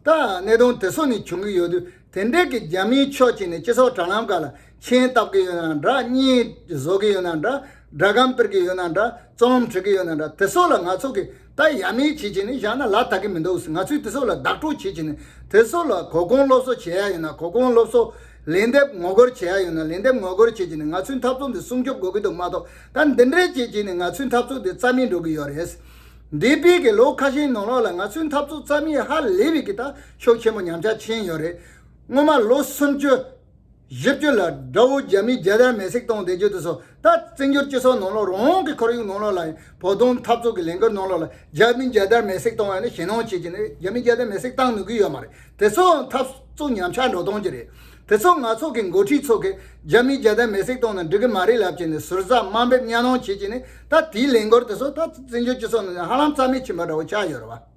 ད་གནད་དོན་དེ་ཚོ་ནས་བྱུང་གི་ཡོད་དུས། དེ་འདྲས་ཀྱི་རྒྱ་མིའི་ཕྱོགས་ཀྱིས་ནས་སྤྱི་ཚོགས་དྲ་ལམ་ཁག་ལ་མཆན་བཏབ་ཀྱི་ཡོད་ན་འདྲ། བརྙན་བཟོ་གི་ཡོད་ན་འདྲ། སྒྲ་སྒམ་སྤེལ་གྱི་ཡོད་ན་འདྲ། རྩོམ་འབྲི་གི་ཡོད་ན་འདྲ། དེ་ཚོ་ལ་ང་ཚོ་གིས་ད་ཡ་མེད་བྱེད་བྱས་ནས་བཞག་ན་ལ་དག་གི་མི་འདུག་ཟེར། ང་ཚོས་དེ་ཚོ་ལ་བདག་སྤྲོད་བྱེད་བྱས་ནས། དེ་ཚོ་ལ་གོ་སྐོན་སློབ་གསོ་བྱེད་ཡ་ཡོད་ན་གོ་སྐོན་སློབ་གསོ། ལན་འདེབས་ངོ་རྒོལ་བྱེད་ཡ་ཡོད་ན་ལན་འདེབས་ངོ་རྒོལ་བྱེད་བྱས་ནས། ང་ཚོའི་འཐབ་རྩོད་འདི་སྲུང་སྐྱོབ་དགོས་ཀྱི་འདུག་མ་གཏོགས། ད་འདི་འདྲས་བྱེད་བྱས་ནས་ང་ཚོའི་འཐབ་རྩོད་འདི་རྩ་མེད་འགྲོ་གི་ཡོད་རེད། འདས་པའི་གི་ལོ་ཁ་ཤས་ནང་ལོགས་ལ་ང་ཚོའི་འཐབ་རྩོད་རྩ་མེད་ཧ་ལས་པའི་གི་ད་ཤུགས་ཆེན་པོ་ཉམས་ཆག་ཕྱིན་ཡོད་རེད། སྔོན་མ་ལོ་སུམ་ཅུ་བཞི་བཅུ་ལ་དགྲ་བོ་རྒྱ་མིའི་རྒྱལ་དར་མེ་སྲེག་གཏོང་བསྡད་རྒྱུ་དེ་ཚོ། ད་བཙན་བྱོལ་སྤྱི་ཚོགས་ནང་ལོགས། རང་གི་ཁོར་ཡུག་ནང་ལོགས་ལ། བོད་དོན་འཐབ་རྩོད་ཀྱི་ལས་འགུལ་ནང་ལོགས་ལ་རྒྱ་མིའི་རྒྱལ་དར་མེ་སྲེག་གཏོང་ཡ་ནི་ཞེད་སྣང་བྱེད་ཀྱི་ནི། རྒྱ་མིའི་རྒྱལ་དར་མེ་སྲེག་བཏང་ནུས་ཀྱི་ཡོད་མ་རེད། དེ་ཚོ་འཐབ་རྩོད་ཉམས་ཆག་འགྲོ་སྟངས་ཀྱི་རེད། དེ་ཚོ་ང་ཚོ་གི་འགོ་ཁྲིད་ཚོ་གིས་རྒྱ་མིའི་རྒྱལ་དར་མེ་སྲེག་གཏོང་ན་འགྲིག་གི་མ་རེད་ལབ་བྱས་ནས་ཟུར་ཟ་དམའ་འབེབས་གཉའ་གནོན་བྱེད་ཀྱི་ནི། ད་དེའི་ལས་འགུལ་དེ་ཚོ་ད་བཙན་བྱོལ་སྤྱི་ཚོགས་ནང་ཧ་ལམ་རྩ་མེད་ཕྱིན་པ་འདྲ་བོ་ཆགས་ཡོད་རེད་བ།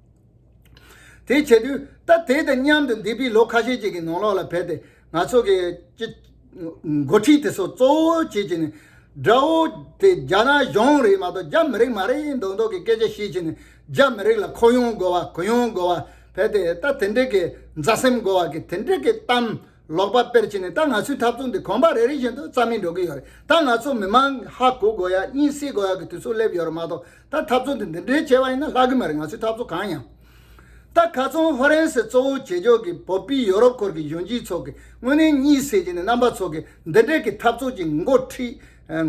དེ་བྱེད་དུས་ད་དེ་དང་མཉམ་དུ་འདས་པའི་ལོ་ཁ་ཤས་ཅིག་གི་ནང་ལོགས་ལ་རྦད་དེ་ང་ཚོ་གི་ཅི་འགོ་ཁྲིད་དེ་ཚོ་གཙོ་བོ་བྱེད་ཀྱི་ནི། དགྲ་བོ་དེ་རྒྱ་ནག་གཞུང་རེད་མ་གཏོགས་རྒྱ་མི་རིགས་མ་རེད་མདོག་མདོག་གི་སྐད་ཆ་བཤད་ཀྱི་ནི། རྒྱ་མི་རིགས་ལ་ཁོ་གཡོང་དགོས་པ། གུ་ཡངས་དགོས་པ། རྦད་དེ་ད་དེ་འདྲས་ཀྱི་མཛའ་སེམས་དགོས་པ་གི་དེ་འདྲས་ཀྱི་གཏམ་ལོག་པ་སྤེལ་བྱས་ནས། ད་ང་ཚོའི་འཐབ་རྩོད་འདི་གོམ་པ་རེ་རེ་བཞིན་དུ་རྩ་མེད་འགྲོ་གི་ཡོད་རེད། ད་ང་ཚོ་མི་མང་ཧ་གོ་དགོས་ཡ། གཉིད་སད་དགོས་ཡ་གི་དུས་ཚོད་སླེབས་ཡོད་རེད་མ་གཏོགས། ད་འཐབ་རྩོད་འདི་འདི་འདྲའི་བྱས་པ་ཡིན་ན་ལྷག་གི་མ་རེད། ང་ཚོའི་འཐབ་རྩོད་གང་ཡང་། ད་ཁ་སང་ཧྥ་རན་སི་གཙོ་བོ་བྱེད་ཕྱོགས་ཀྱི་བོད་པའི་ཡོ་རོབ་ཁུལ་གྱི་གཞོན་སྐྱེས་ཚོ་གིས་དངོས་གནས་གཉིད་སད་ཀྱི་ནི། རྣམ་པ་ཚོ་གིས་འདི་འདྲའི་གི་འཐབ་རྩོད་ཀྱི་འགོ་ཁྲིད་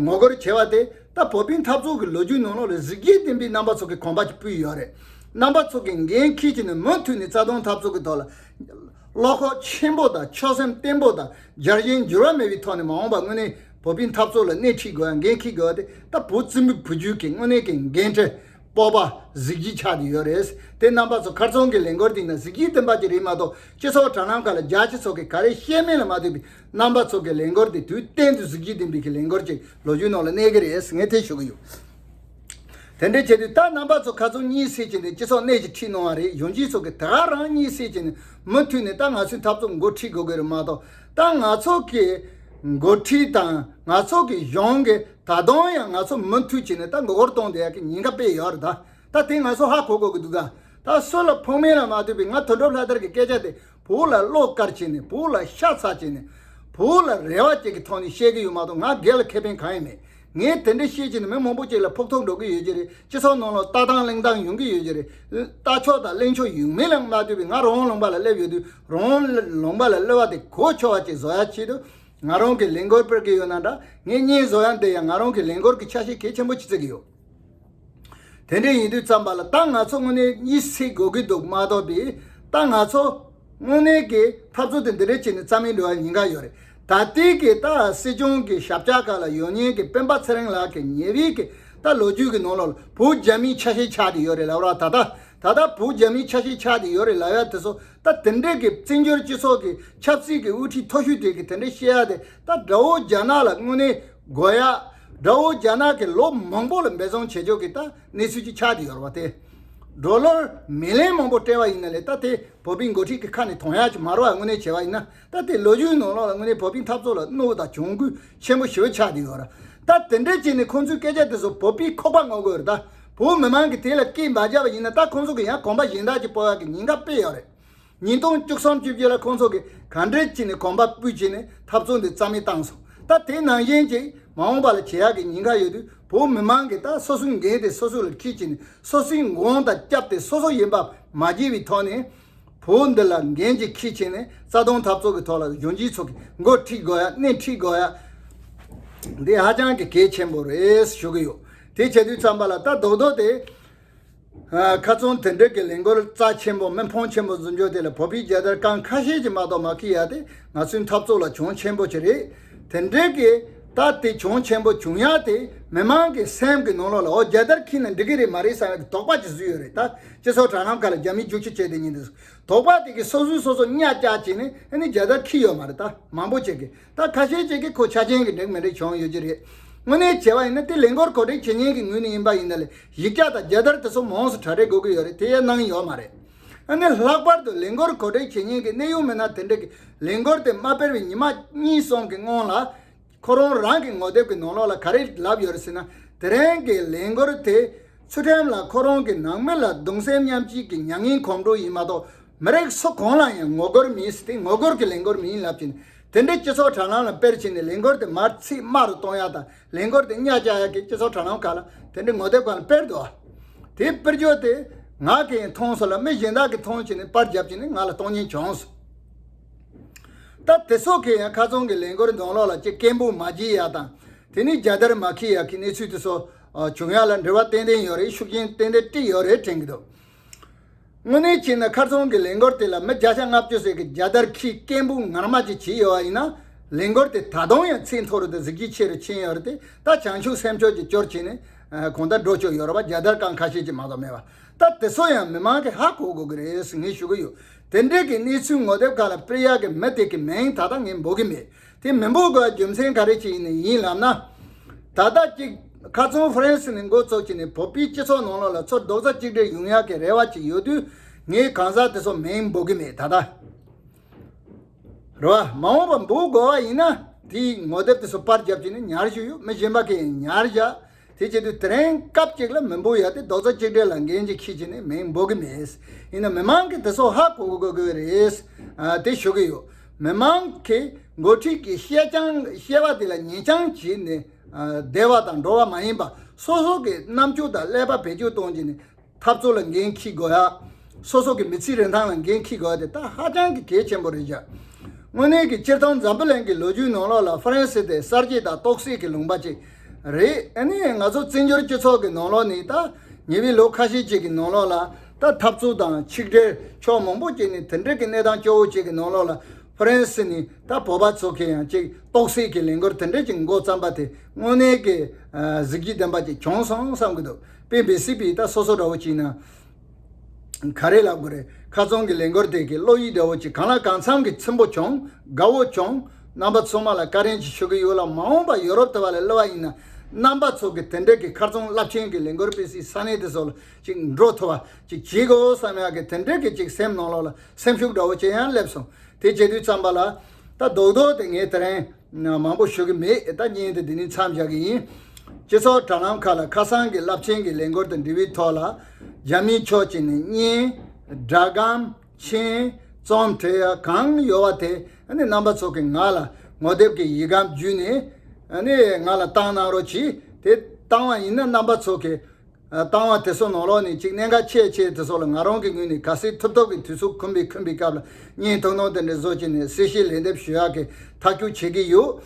ངོ་རྒོལ་བྱས་པ་དེ། ད་བོད་པའི་འཐབ་རྩོད་ཀྱི་ལོ་རྒྱུས་ནང་ལོགས་ལ་གཟི་བརྗིད་ལྡན་པའི་རྣམ་པ་ཚོ་གིས་གོམ་པ་ཅིག་སྤོས་ཡོད་རེད། རྣམ་པ་ཚོ་གིས་འགན་འཁྱེར་གྱི་ནི་མུ་མཐུད་ནས་རྩ་དོན་འཐབ་རྩོད་ཀྱི་ཐོག་ལ་བློ་ཁོག་ཆེན་པོ་དང་ཆོད་སེམས་བརྟན་པོ་དང་རྒྱལ་ཞེན་འགྱུར་བ་མེད་པའི་ཐོག་ནས། མ་འོངས་པ་དངོས་གནས་བོད་པའི་འཐབ་རྩོད་ལ་སྣེ་ཁྲིད་དགོས་ཡ། འགན་འཁྱེར་དགོས་ཡ་དེ་ད་བོད་བཙན་པོའི་བུ་རྒྱུད་ཀྱི་དངོས་གནས་ཀྱི་འགན་འཁྲི། སྤོབས་པ། གཟི་བརྗིད་ཆགས་བསྡད་ཡོད་རེད། དེ་རྣམ་པ་ཚོ་ཁ་རྩང་གི་ལས་འགུལ་དེ་ནི་གཟི་བརྗིད་ལྡན་པ་ཅིག་རེད་མ་གཏོགས། སྤྱི་ཚོགས་དྲ་ལམ་ཁག་ལ་རྒྱ་ཆེ་ཚོ་གིས་ག་རེ་བཤད་མིན་ལ་མ་ལྟོས་པའི་རྣམ་པ་ཚོ་གི་ལས་འགུལ་དེ་དུས་གཏན་དུ་གཟི་བརྗིད་ལྡན་པའི་གི་ལས་འགུལ་ཅིག་ལོ་རྒྱུས་ནང་ལ་གནས་ཀྱི་རེད་ཟེར་ངས་དེ་ཞུ་གི་ཡོད། དེ་འདྲའི་བྱེད་དུས་ད་རྣམ་པ་ཚོ་ཁ་རྩང་གཉིད་སད་བྱས་ནས་སྤྱི་ཚོགས་སྣེ་ཅིག་ཁྲིད་གནང་བ་རེད། གཞོན་སྐྱེས་ཚོ་གིས་ད་ག་རང་གཉིད་སད་བྱས་ནས་མུ་མཐུད་ནས་ད་ང་ཚོའི་འཐབ་རྩོད་འགོ་ཁྲིད་དགོས་ཀྱི་རེད་མ་གཏོགས། ད་ང་ཚོ་གི་འགོ་ཁྲིད་དང་ང་ཚོ་གི་གཞུང་གིས་ད་དུང་ཡང་ང་ཚོ་མུ་མཐུད་བྱས་ནས་ད་མགོ་སྐོར་གཏོང་བསྡད་ཡག་གི་ཉེན་ཁ་དཔེ་ཡོད་རེད་ད། ད་དེ་ང་ཚོ་ཧ་གོ་དགོས་ཀྱི་འདུག་ད། ད་སུ་ལ་ཕོག་མིན་ལ་མ་ལྟོས་པའི། ང་དོན་གྲུབ་ལྷ་དར་གྱི་སྐད་ཆ་དེ་བོད་ལ་བློ་དཀར་བྱས་ནས། བོད་ལ་ཤ་ཚ་བྱས་ནས། བོད་ལ་རེ་བ་ཅིག་གི་ཐོག་ནས་བཤད་ཀྱི་ཡོད་མ་གཏོགས། ང་སྒེར་ལ་ཁེ་ཕན་གང་ཡང་མེད། ངས་དེ་འདྲ་བཤད་བྱས་ནས་མི་མང་པོ་ཅིག་ལ་ཕོག་ཐུག་འགྲོ་གི་ཡོད་ཀྱི་རེད། སྤྱི་ཚོགས་ནང་ལ་ལྟ་སྟངས་གླེང་སྟངས་ཡོང་གི་ཡོད་ཀྱི་རེད། ལྟ་ཕྱོགས་དང་གླེང་ཕྱོགས་ཡོད་མེད་ལ་མ་ལྟོས་པའི། ང་རང་ལུང་པ་ལ་སླེབས་ཡོད་དུས། རང་ལུང་པ་ལ་སླེབས་པ་དེ་གོ་ཆོད་པ་ཅིག་བཟོ་ཡ་ཆེད་དུ། ང་རང་གི་ལས་འགུལ་སྤེལ་གྱི་ཡོད་ན་འདྲ། ངས་བརྙན་བཟོ་ཡ་འདི་ཡང་ང་རང་གི་ལས་འགུལ་གྱི་ཆ་ཤས་གལ་ཆེན་པོ་ཅིག་བརྩི་གི་ཡོད། དེ་འདྲ་ཡིན་དུས་ཙམ་པ་ལ་ད་ང་ཚོ་དངོས་གནས་གཉིད་སད་དགོས་ཀྱི་འདུག་མ་གཏོགས་པའི། ད་ང་ཚོ་དངོས་གནས་ཀྱི་འཐབ་རྩོད་དེ་འདི་འདྲ་བྱས་ནས་རྩ་མེད་འགྲོ་བའི་ཉེན་ཁ་ཡོད་རེད། ད་ལྟའི་གི་ད་སྲིད་སྐྱོང་གི་ཞབས་བཀྱག་སྒང་ལ་ཡོད་མཁན་གྱི་སྤེན་པ་ཚེ་རིང་ལགས་ཀྱི་ཉེ་བའི་གི་ད་ལོ་རྒྱུས་ཀྱི་ནང་ལོགས་ལ་བོད་རྒྱ་མིའི་ཆ་ཤས་ཆགས་བསྡད་ཡོད་རེད་ལབ་ར། ད་ད་ད་ལྟ་བོད་རྒྱ་མིའི་ཆ་ཤས་ཆགས་བསྡད་ཡོད་རེད་ལབ་ཡ་དེ་ཚོ། ད་དེ་འདྲའི་གི་བཙན་བྱོལ་སྤྱི་ཚོགས་ཀྱི་ཆབ་སྲིད་ཀྱི་དབུ་ཁྲིད་མཐོ་ཤོས་དེ་གིས་དེ་འདྲ་བཤད་ཡ་དེ། ད་དགྲ་བོ་རྒྱ་ནག་ལ་དངོས་གནས་དགོས་ཡ། དགྲ་བོ་རྒྱ་ནག་གིས་ལོ་མང་པོ་ལ་འབད་བརྩོན་བྱེད་ཕྱོགས་ཀྱི་ད་གནས་ཚུལ་ཅིག་ཆགས་བསྡད་ཡོད་རེད་བ། དེ་ཌོ་ལར་མི་ལན་མང་པོ་སྤྲད་པ་ཡིན་ན་ལས། ད་དེ་བོད་པའི་འགོ་ཁྲིད་ཀྱི་ཁ་ནས་མཐོང་ཡ་ཅིག་མ་རེད་བ། དངོས་གནས་བྱས་པ་ཡིན་ན། ད་དེ་ལོ་རྒྱུས་ནང་ལོགས་ལ་དངོས་གནས་བོད་པའི་འཐབ་རྩོད་ལ་གནོད་པ་དང་གྱོང་གུན་ཆེན་པོ་ཞེ་པོ་ཆགས་བསྡད་ཡོད་རེད། ད་དེ་འདྲ་བྱས་ནས་ཁོང་ཚོའི་སྐད་ཆ་དེ་ཚོ་བོད་པའི་ཁོག་པ་རྔུབ་དགོས་རེད། ད་བོད་མི་མང་གིས་དེ་ལ་སྐད་མ་རྒྱབ་པ་ཡིན་ན། ད་ཁོང་ཚོ་གིས་ཡང་གོམ་པ་གཞན་དག་ཅིག་སྤོ་ཡག་གི་ཉེན་ཁ་དཔེ་ཡོད་རེད། ཉིས་སྟོང་བཅུ་གསུམ་བཅུ་བཞི་ལ་ཁོང་ཚོ་གིས་ག་འདྲས་བྱས་ནས་གོམ་པ་སྤོས་བྱས་ནས་འཐབ་རྩོད་འདི་རྩ་མེད་བཏང་སོང་། ད་དེ་ནང་བཞིན་ཅིག་མ་འོངས་པ་ལ་བྱེད་ཡག་གི་ཉེན་ཁ་ཡོད་དུས། བོད་མི་མང་གིས་ད་སོ་སོའི་འགན་དེ་སོ་སོ་ལ་འཁྱེར་བྱས་ནས། སོ་སོའི་མགོ་དང་སྐྱབས་དེ་སོ་སོ་ཡིན་པ་མ་བརྗེད་པའི་ཐོག་ནས། བོད་འདི་ལ་འགན་ཅིག་འཁྱེར་བྱས་ནས་རྩ་དོན་འཐབ་རྩོད་ཀྱི་ཐོག་ལ་གཞོན་སྐྱེས་ཚོ་གིས་འགོ་ཁྲིད་དགོས་ཡ། སྣེ་ཁྲིད་དགོས་ཡ་འདི་ཧ་ཅང་གི་གལ་ཆེན་པོ་རེད་ཞུ་གི་ཡོད། དེ་བྱེད་དུས་ཙམ་པ་ལ་ད་རྡོག་རྡོག་དེ། ཨ། ཁ་སང་དེ་འདྲའི་གི་ལས་འགུལ་རྩ་ཆེན་པོ། མི་ཕོན་ཆེན་པོ་འཛོམས་ཕྱོགས་དེ་ལ་བོད་པའི་རྒྱལ་དར་རྐང་ཁ་ཤས་ཀྱིས་མ་གཏོགས་མ་འཁྱེར་ཡ་དེ་ང་ཚོའི་འཐབ་རྩོད་ལ་གྱོང་ཆེན་པོ་ཅིག་རེད། དེ་འདྲའི་གི་ད་དེ་གྱོང་ཆེན་པོ་བྱུང་ཡ་དེ། མི་མང་གི་སེམས་ཀྱི་ནང་ལོགས་ལ། འོ། རྒྱལ་དར་འཁྱེར་ན་འགྲིག་གི་རེད་མ་རེད་བསམ་ཡ་གི་དོགས་པ་ཅིག་བཟོས་ཡོད་རེད། ད་སྤྱི་ཚོགས་དྲ་ལམ་ཁག་ལ་རྒྱ་མིས་རྒྱུག་ཁྱི་བྱས་དེ་ཉིན་དུ་དོགས་པ་དེ་གིས་སོ་སོས་སོ་སོ་གཉའ་བཅག་བྱས་ནས། ཨ་ནི་རྒྱལ་དར་འཁྱེར་ཡོད་མ་རེད། ད་མང་པོ་ཅིག་གིས། ད་ཁ་ཤས་ཅིག་གིས་ཁོ་ཆ་རྐྱེན་གྱི་འགྲིག་མི་འགྲིག་བྱུང་ཡོད་ཀྱི་རེད། དངོས་གནས་བྱས་པ་ཡིན་ན་དེ་ལས་འགུལ་གོ་སྒྲིག་བྱེད་མཁན་གྱི་ངོས་ནས་ཡིན་པ་ཡིན་ན་ལས་ཡིག་ཆ་དང་རྒྱལ་དར་དེ་ཚོ་མང་སུ་གྲ་སྒྲིག་དགོས་ཀྱི་ཡོད་རེད། དེ་ཡང་གནང་ཡོད་མ་རེད། ཨ་ནི་ལྷག་པར་དུ་ལས་འགུལ་གོ་སྒྲིག་བྱེད་མཁན་གྱི་གནད་ཡོད་མི་སྣ་དེ་འདྲ་གི་ལས་འགུལ་དེ་མ་སྤེལ་བའི་ཉི་མ་གཉིས་གསུམ་གྱི་སྔོན་ལ། ཁོ་རང་རང་གི་ངོ་དེབ་ཀྱི་ནང་ལོགས་ལ་ག་རེ་ལབ་ཡོད་རེད་ཟེར་ན། དེ་རིང་གི་ལས་འགུལ་དེ་ཚུལ་ཁྲིམས་ལ་ཁོ་རང་གི་ནང་མི་ལ་གདུང་སེམས་མཉམ་སྐྱེད་ཀྱི་མྱ་ངན་གོམ་བགྲོད་ཡིན་མ་གཏོགས་མི་རིགས་སུ་གང་ལ་ཡང་ངོ་རྒོལ་མིན་ཟེར་ཏེ། ངོ་རྒོལ་གྱི་ལས་འགུལ་མིན་ལབ་ཀྱིན། དེ་འདྲའི་སྤྱི་ཚོགས་དྲ་ལམ་ལ་སྤེལ་བྱས་ནས་ལས་འགུལ་དེ་མར་ཚིག་དམའ་རུ་གཏོང་ཡག་དང་ལས་འགུལ་དེ་གཉའ་བཅག་ཡག་གི་སྤྱི་ཚོགས་དྲ་ལམ་ཁག་ལ་དེ་འདྲའི་ངོ་དེབ་ཁག་ལ་སྤེལ་འདུག་དེ་སྤེལ་རྒྱུ་དེ་ང་གིས་མཐོང་སོང་ལ། མི་གཞན་དག་གིས་མཐོང་བྱས་ནས་པར་བརྒྱབ་བྱས་ནས་ང་ལ་གཏོང་མཁན་བྱུང་སོང་། ད་དེ་ཚོ་གིས་ཡང་ཁ་རྩང་གི་ལས་འགུལ་ནང་ལོགས་ལ་ཅིག་སྐད་འབོད་མ་བྱེད་ཡག་དང་། དེ་ནས་རྒྱལ་དར་མ་འཁྱེར་ཡག་གི་གནས་ཚུལ་དེ་ཚོ་ཨ་བྱུང་ཡག་ལ་འབྲེལ་བ་ཏན་ཏན་ཡོད་རེད། ཤུགས་རྐྱེན་ཏན་ཏན་སྤྲད་ཡོད་རེད་དྲན་གྱི་འདུག་དངོས་གནས་བྱས་ན་ཁ་རྩང་གི་ལས་འགུལ་དེ་ལ་མི་བརྒྱ་ཆ་ལྔ་བཅུ་ཟེར་གི་རྒྱལ་དར་འཁྱེར་སྐད་འབོད་ངར་མ་ཅིག་བྱས་ཡོད་པ་ཡིན་ན། ལས་འགུལ་དེ་ད་དུང་ཡང་ཚད་མཐོ་རུ་དང་གཟི་བརྗིད་ཆེ་རུ་ཕྱིན་ཡོད་རེད་དེ། ད་བྱང་ཆུབ་སེམས་མཆོག་ཅིག་སྐྱོར་བྱས་ནས་ཨ་གང་ལྟར་འགྲོ་ཆོག་ཡོད་རེད་པ། རྒྱལ་དར་རྐང་ཁ་ཤས་ཅིག་མ་གཏོགས་མེད་པ། ད་དེ་ཚོ་ཡང་མི་མང་གིས་ཧ་གོ་དགོས་ཀྱི་རེད་ཟེར་ངས་ཞུ་གི་ཡོད། དེ་འདྲའི་གི་གནས་ཚུལ་ངོ་དེབ་ཁག་ལ་སྤེལ་ཡག་གི་མི་དེ་གི་མིང་ད་ལྟ་ངས་འབོད་ཀྱི་མེད། དེ་མི་འབོད་དགོས་རྒྱུ་མཚན་ག་རེ་ཅིག་ཡིན་ནི་ཡིན་ལབ་ན། ད་ལྟ་ཅིག་ཁ་རྩང་ཧྥ་རན་སི་ནས་འགོ་བཙུགས་བྱས་ནས་བོད་པའི་སྤྱི་ཚོགས་ནང་ལོགས་ལ་ཚུར་རྡོག་རྩ་གཅིག་སྒྲིལ་ཡོང་ཡག་གི་རེ་བ་ཅིག་ཡོད་དུས། ངས་གང་ཟག་དེ་ཚོ་མིང་འབོད་ཀྱི་མེད་ད་ལྟ། རེད་བ། མ་འོངས་པ་འབོད་དགོས་པ་ཡིན་ན་དེའི་ངོ་དེབ་དེ་ཚོ་པར་བརྒྱབ་བྱས་ནས་ཉར་རྒྱུ་ཡོད། མི་གཞན་པ་གིས་ཉར་བཞག་དེ་བྱེད་དུས་དེ་རིང་སྐབས་གཅིག་ལ་མི་འབོད་ཡག་དེ་རྡོག་རྩ་གཅིག་སྒྲིལ་ལ་འགན་ཅིག་འཁྱེར་བྱས་ནས་མིང་འབོད་ཀྱི་མེད། ཡིན་ན་མི་མང་གིས་དེ་ཚོ་ཧ་གོ་དགོས་ཀྱི་རེད། ཨ་དེ་ཞུ་གི་ཡོད། མི་མང་གིས་འགོ་ཁྲིད་ཀྱི་བཤད་རྐྱང་བཤད་པ་དེ་ལ་ཉན་རྐྱང་བྱས་ནས་ཨ་བསྡད་པ་དང་འགྲོ་བ་མ་ཡིན་པ། སོ་སོ་གི་རྣམ་དཔྱོད་དང་ཀླད་པ་བེད་སྤྱོད་གཏོང་བྱས་ནས་འཐབ་རྩོད་ལ་འགན་འཁྱེར་དགོས་ཡ། སོ་སོ་གི་མི་ཚེའི་རིན་ཐང་ལ་འགན་འཁྱེར་དགོས་ཡ་དེ་ད་ཧ་ཅང་གི་གལ་ཆེན་པོ་རེད་བཞག་དངོས་གནས་ཀྱི་སྤྱིར་བཏང་འཛམ་བུ་གླིང་གི་ལོ་རྒྱུས་ནང་ལོགས་ལ་ཧྥ་རན་སི་དེ་གསར་བརྗེ་དང་རྟོག་སད་ཀྱི་ལུང་པ་ཅིག་རེད། ཨ་ནི་ང་ཚོ་བཙན་བྱོལ་སྤྱི་ཚོགས་ཀྱི་ནང་ལོགས་ནས་ད་ཉེ་བའི་ལོ་ཁ་ཤས་ཅིག་གི་ནང་ལོགས་ལ་ད་འཐབ་རྩོད་དང་ཆིག་སྒྲིལ་ཕྱོགས་མང་པོ་ཅིག་ནས་དེ་འདྲ་གི་གནས་སྟངས་སྐྱོ་བོ་ཅིག་གི་ནང་ལོགས་ལ་ཧྥ་རན་སི་ནས་ད་བོད་པ་ཚོ་གིས་ཡང་ཅིག་རྟོག་སད་ཀྱི་ལས་འགུལ་དེ་འདྲ་ཅིག་འགོ་བརྩམས་པ་དེ་དངོས་གནས་ཀྱི་ཨ་གཟི་བརྗིད་ལྡན་པ་ཅིག་བྱུང་སོང་བསམ་གྱི་འདུག་དཔེ་འབད་སྲིད་པའི་ད་སོ་སོ་འདྲ་བོ་ཅིག་ན་ག་རེ་ལབ་དགོས་རེད། ཁ་རྩང་གི་ལས་འགུལ་དེ་གི་བློ་ཡིད་འདྲ་བོ་ཅིག་གང་ལ་གང་འཚམ་གྱི་ཚིམ་པོ་བྱུང་། དགའ་བོ་བྱུང་། རྣམ་པ་ཚང་མ་ལ་བཀའ་དྲིན་ཆེ་ཞུ་གི་ཡོད་ལ། མ་འོངས་པ་ཡོ་རོབ་དེ་བ་ལ་སླེབས་པ་ཡིན་ན། རྣམ་པ་ཚོ་གི་དེ་འདྲ་གི་ཁ་རྩང་རླབས་ཆེན་གྱི་ལས་འགུལ་སྤེལ་སའི་ས་གནས་དེ་ཚོ་ལ་ཅིག་འགྲོ་ཐུབ་པ་ཅིག་བྱེད་དགོས་བསམ་ཡག་གི་དེ་འདྲ་གི་ཅིག་སེམས་ནང་ལོགས་ལ་སེམས་ཤུགས་འདྲ་བོ་ཅིག་ཡང་སླེབས་སོང་། དེ་བྱེད་དུས་ཙམ་པ་ལ་ད་རྡོག་རྡོག་དེ་ངས་དེ་རིང་མང་པོ་ཞུ་གི་མེད། ད་བརྙན་དེ་འདི་ནས་མཚམས་བཞག་གི་ཡིན། སྤྱི་ཚོགས་དྲ་ལམ་ཁག་ལ་ཁ་སང་གི་རླབས་ཆེན་གྱི་ལས་འགུལ་དང་འབྲེལ་བའི་ཐོག་ལ་རྒྱ་མིའི་ཕྱོགས་ཀྱིས་ནི་བརྙན། སྒྲ་སྒམ། མཆན། རྩོམ་བྲིས་ཡ་གང་ཡོད་པ་དེ་ཨ་ནི་རྣམ་པ་ཚོ་གིས་ང་ལ་ངོ་དེབ་ཀྱི་ཡིག་སྒམ་བརྒྱུད་ནས་ཨ་ནི་ང་ལ་བཏང་གནང་རོགས་གྱིས། དེ་བཏང་བ་ཡིན་ན་རྣམ་པ་ཚོ་གིས་ཨ་བཏང་བ་དེ་ཚོ་ནང་ལོགས་ནས་ཅིག་གནད་འགག་ཆེ་ཆེ་དེ་ཚོ་ལ་ང་རང་གི་ངོས་ནས་ག་ཚོད་ཐུབ་ཐུབ་ཀྱི་དུས་ཚོད་ཁོམ་པའི་ཁོམ་པའི་སྐབས་ལ་བརྙན་ཐུང་ཐུང་དེ་འདྲ་བཟོ་བྱས་ནས་གསལ་བཤད་ལན་འདེབས་ཞུ་ཡག་གི་ཐག་གཅོད་བྱེད་ཀྱི་ཡོད།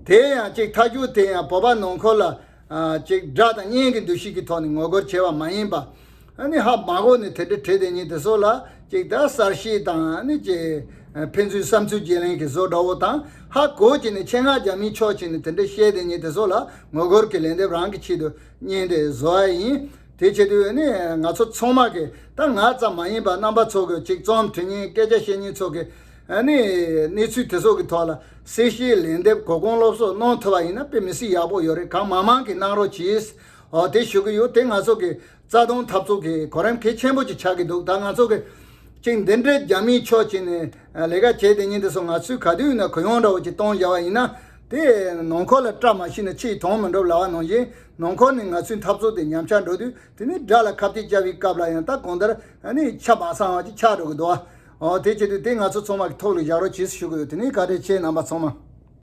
དེ་ཡང་ཅིག་ཐག་གཅོད་དེ་ཡང་བོད་པ་ནང་ཁུལ་ལ་ཨ་ཅིག་སྒྲ་དང་བརྙན་གྱི་འདུ་ཤེས་ཀྱི་ཐོག་ནས་ངོ་རྒོལ་བྱས་པ་མ་ཡིན་པ། ཨ་ནི་ཧ་མ་གོ་ནས་དེ་འདྲ་བྲིས་བསྡད་མཁན་དེ་ཚོ་ལ་ཅིག་ད་གསར་བཤད་དང་ཨ་ནི་ཅིག་ཕན་ཚུན་བསམ་ཚུལ་བརྗེ་ལེན་གྱི་བཟོ་འདྲ་བོ་དང་། ཧ་གོ་བྱས་ནས་ཆེད་མངགས་རྒྱ་མིའི་ཕྱོགས་བྱས་ནས་དེ་འདྲ་བཤད་བསྡད་མཁན་དེ་ཚོ་ལ་ངོ་རྒོལ་གྱི་ལན་འདེབས་རང་གི་ཆེད་དུ་བརྙན་དེ་བཟོ་བ་ཡིན། དེ་བྱེད་དུས་ཨ་ནི་ང་ཚོ་ཚང་མ་གི་ད་ང་ཙམ་མ་ཡིན་པ་རྣམ་པ་ཚོ་གི་ཅིག་རྩོམ་འབྲི་མཁན་སྐད་ཆ་བཤད་མཁན་ཚོ་གི་ཨ་ནི་གནས་ཚུལ་དེ་ཚོ་གི་ཐོག་ལ་གསལ་བཤད་ལན་འདེབས་གོ་སྐོན་སློབ་གསོ་གནང་ཐུབ་པ་ཡིན་ན་དཔེ་མི་སྲིད་ཡག་པོ་ཡོད་རེད། གང་མང་མང་གིས་གནང་རོགས་གྱིས། འོ་དེ་ཞུ་གི་ཡོད། དེ་ང་ཚོ་གི་རྩ་དོན་འཐབ་རྩོད་ཀྱི་གོ་རིམ་གལ་ཆེན་པོ་ཅིག་ཆགས་ཀྱི་འདུག་ད་ང་ཚོ་གི་ཅིག་འདི་འདྲའི་རྒྱ་མིའི་ཕྱོགས་ཅིག་ནས་ལས་ཀ་བྱས་བསྡད་མཁན་དེ་ཚོ་ང་ཚོས་ག་དུས་ཡིན་ན་གུ་ཡངས་འདྲ་བོ་ཅིག་གཏོང་བཞག་པ་ཡིན་ན། དེ་ནང་ཁུལ་ལ་བཀྲ་མ་ཤིས་ན་ཕྱིའི་དོན་མི་འགྲུབ་ལབ་པ་ནང་བཞིན། ནང་ཁུལ་ནས་ང་ཚོའི་འཐབ་རྩོད་དེ་ཉམས་ཆག་འགྲོ་དུས་དེ་ནས་དགྲ་ལ་ཁ་གཏད་བཅག་པའི་སྐབས་ལ་ཡང་ད་གང་ལྟར་ཨ་ནི་ཆ་མ་ཚང་བ་ཅིག་ཆགས་འགྲོ་གི་འདུག་ཨ། འོ་དེ་བྱེད་དུས་དེ་ང་ཚོ་ཚང་མ་གི་ཐུགས་ལ་བཞག་རོགས་གྱིས་ཞུ་གི་ཡོད། དེ་ནས་བཀའ་དྲིན་ཆེ་རྣམ་པ་ཚང་མ།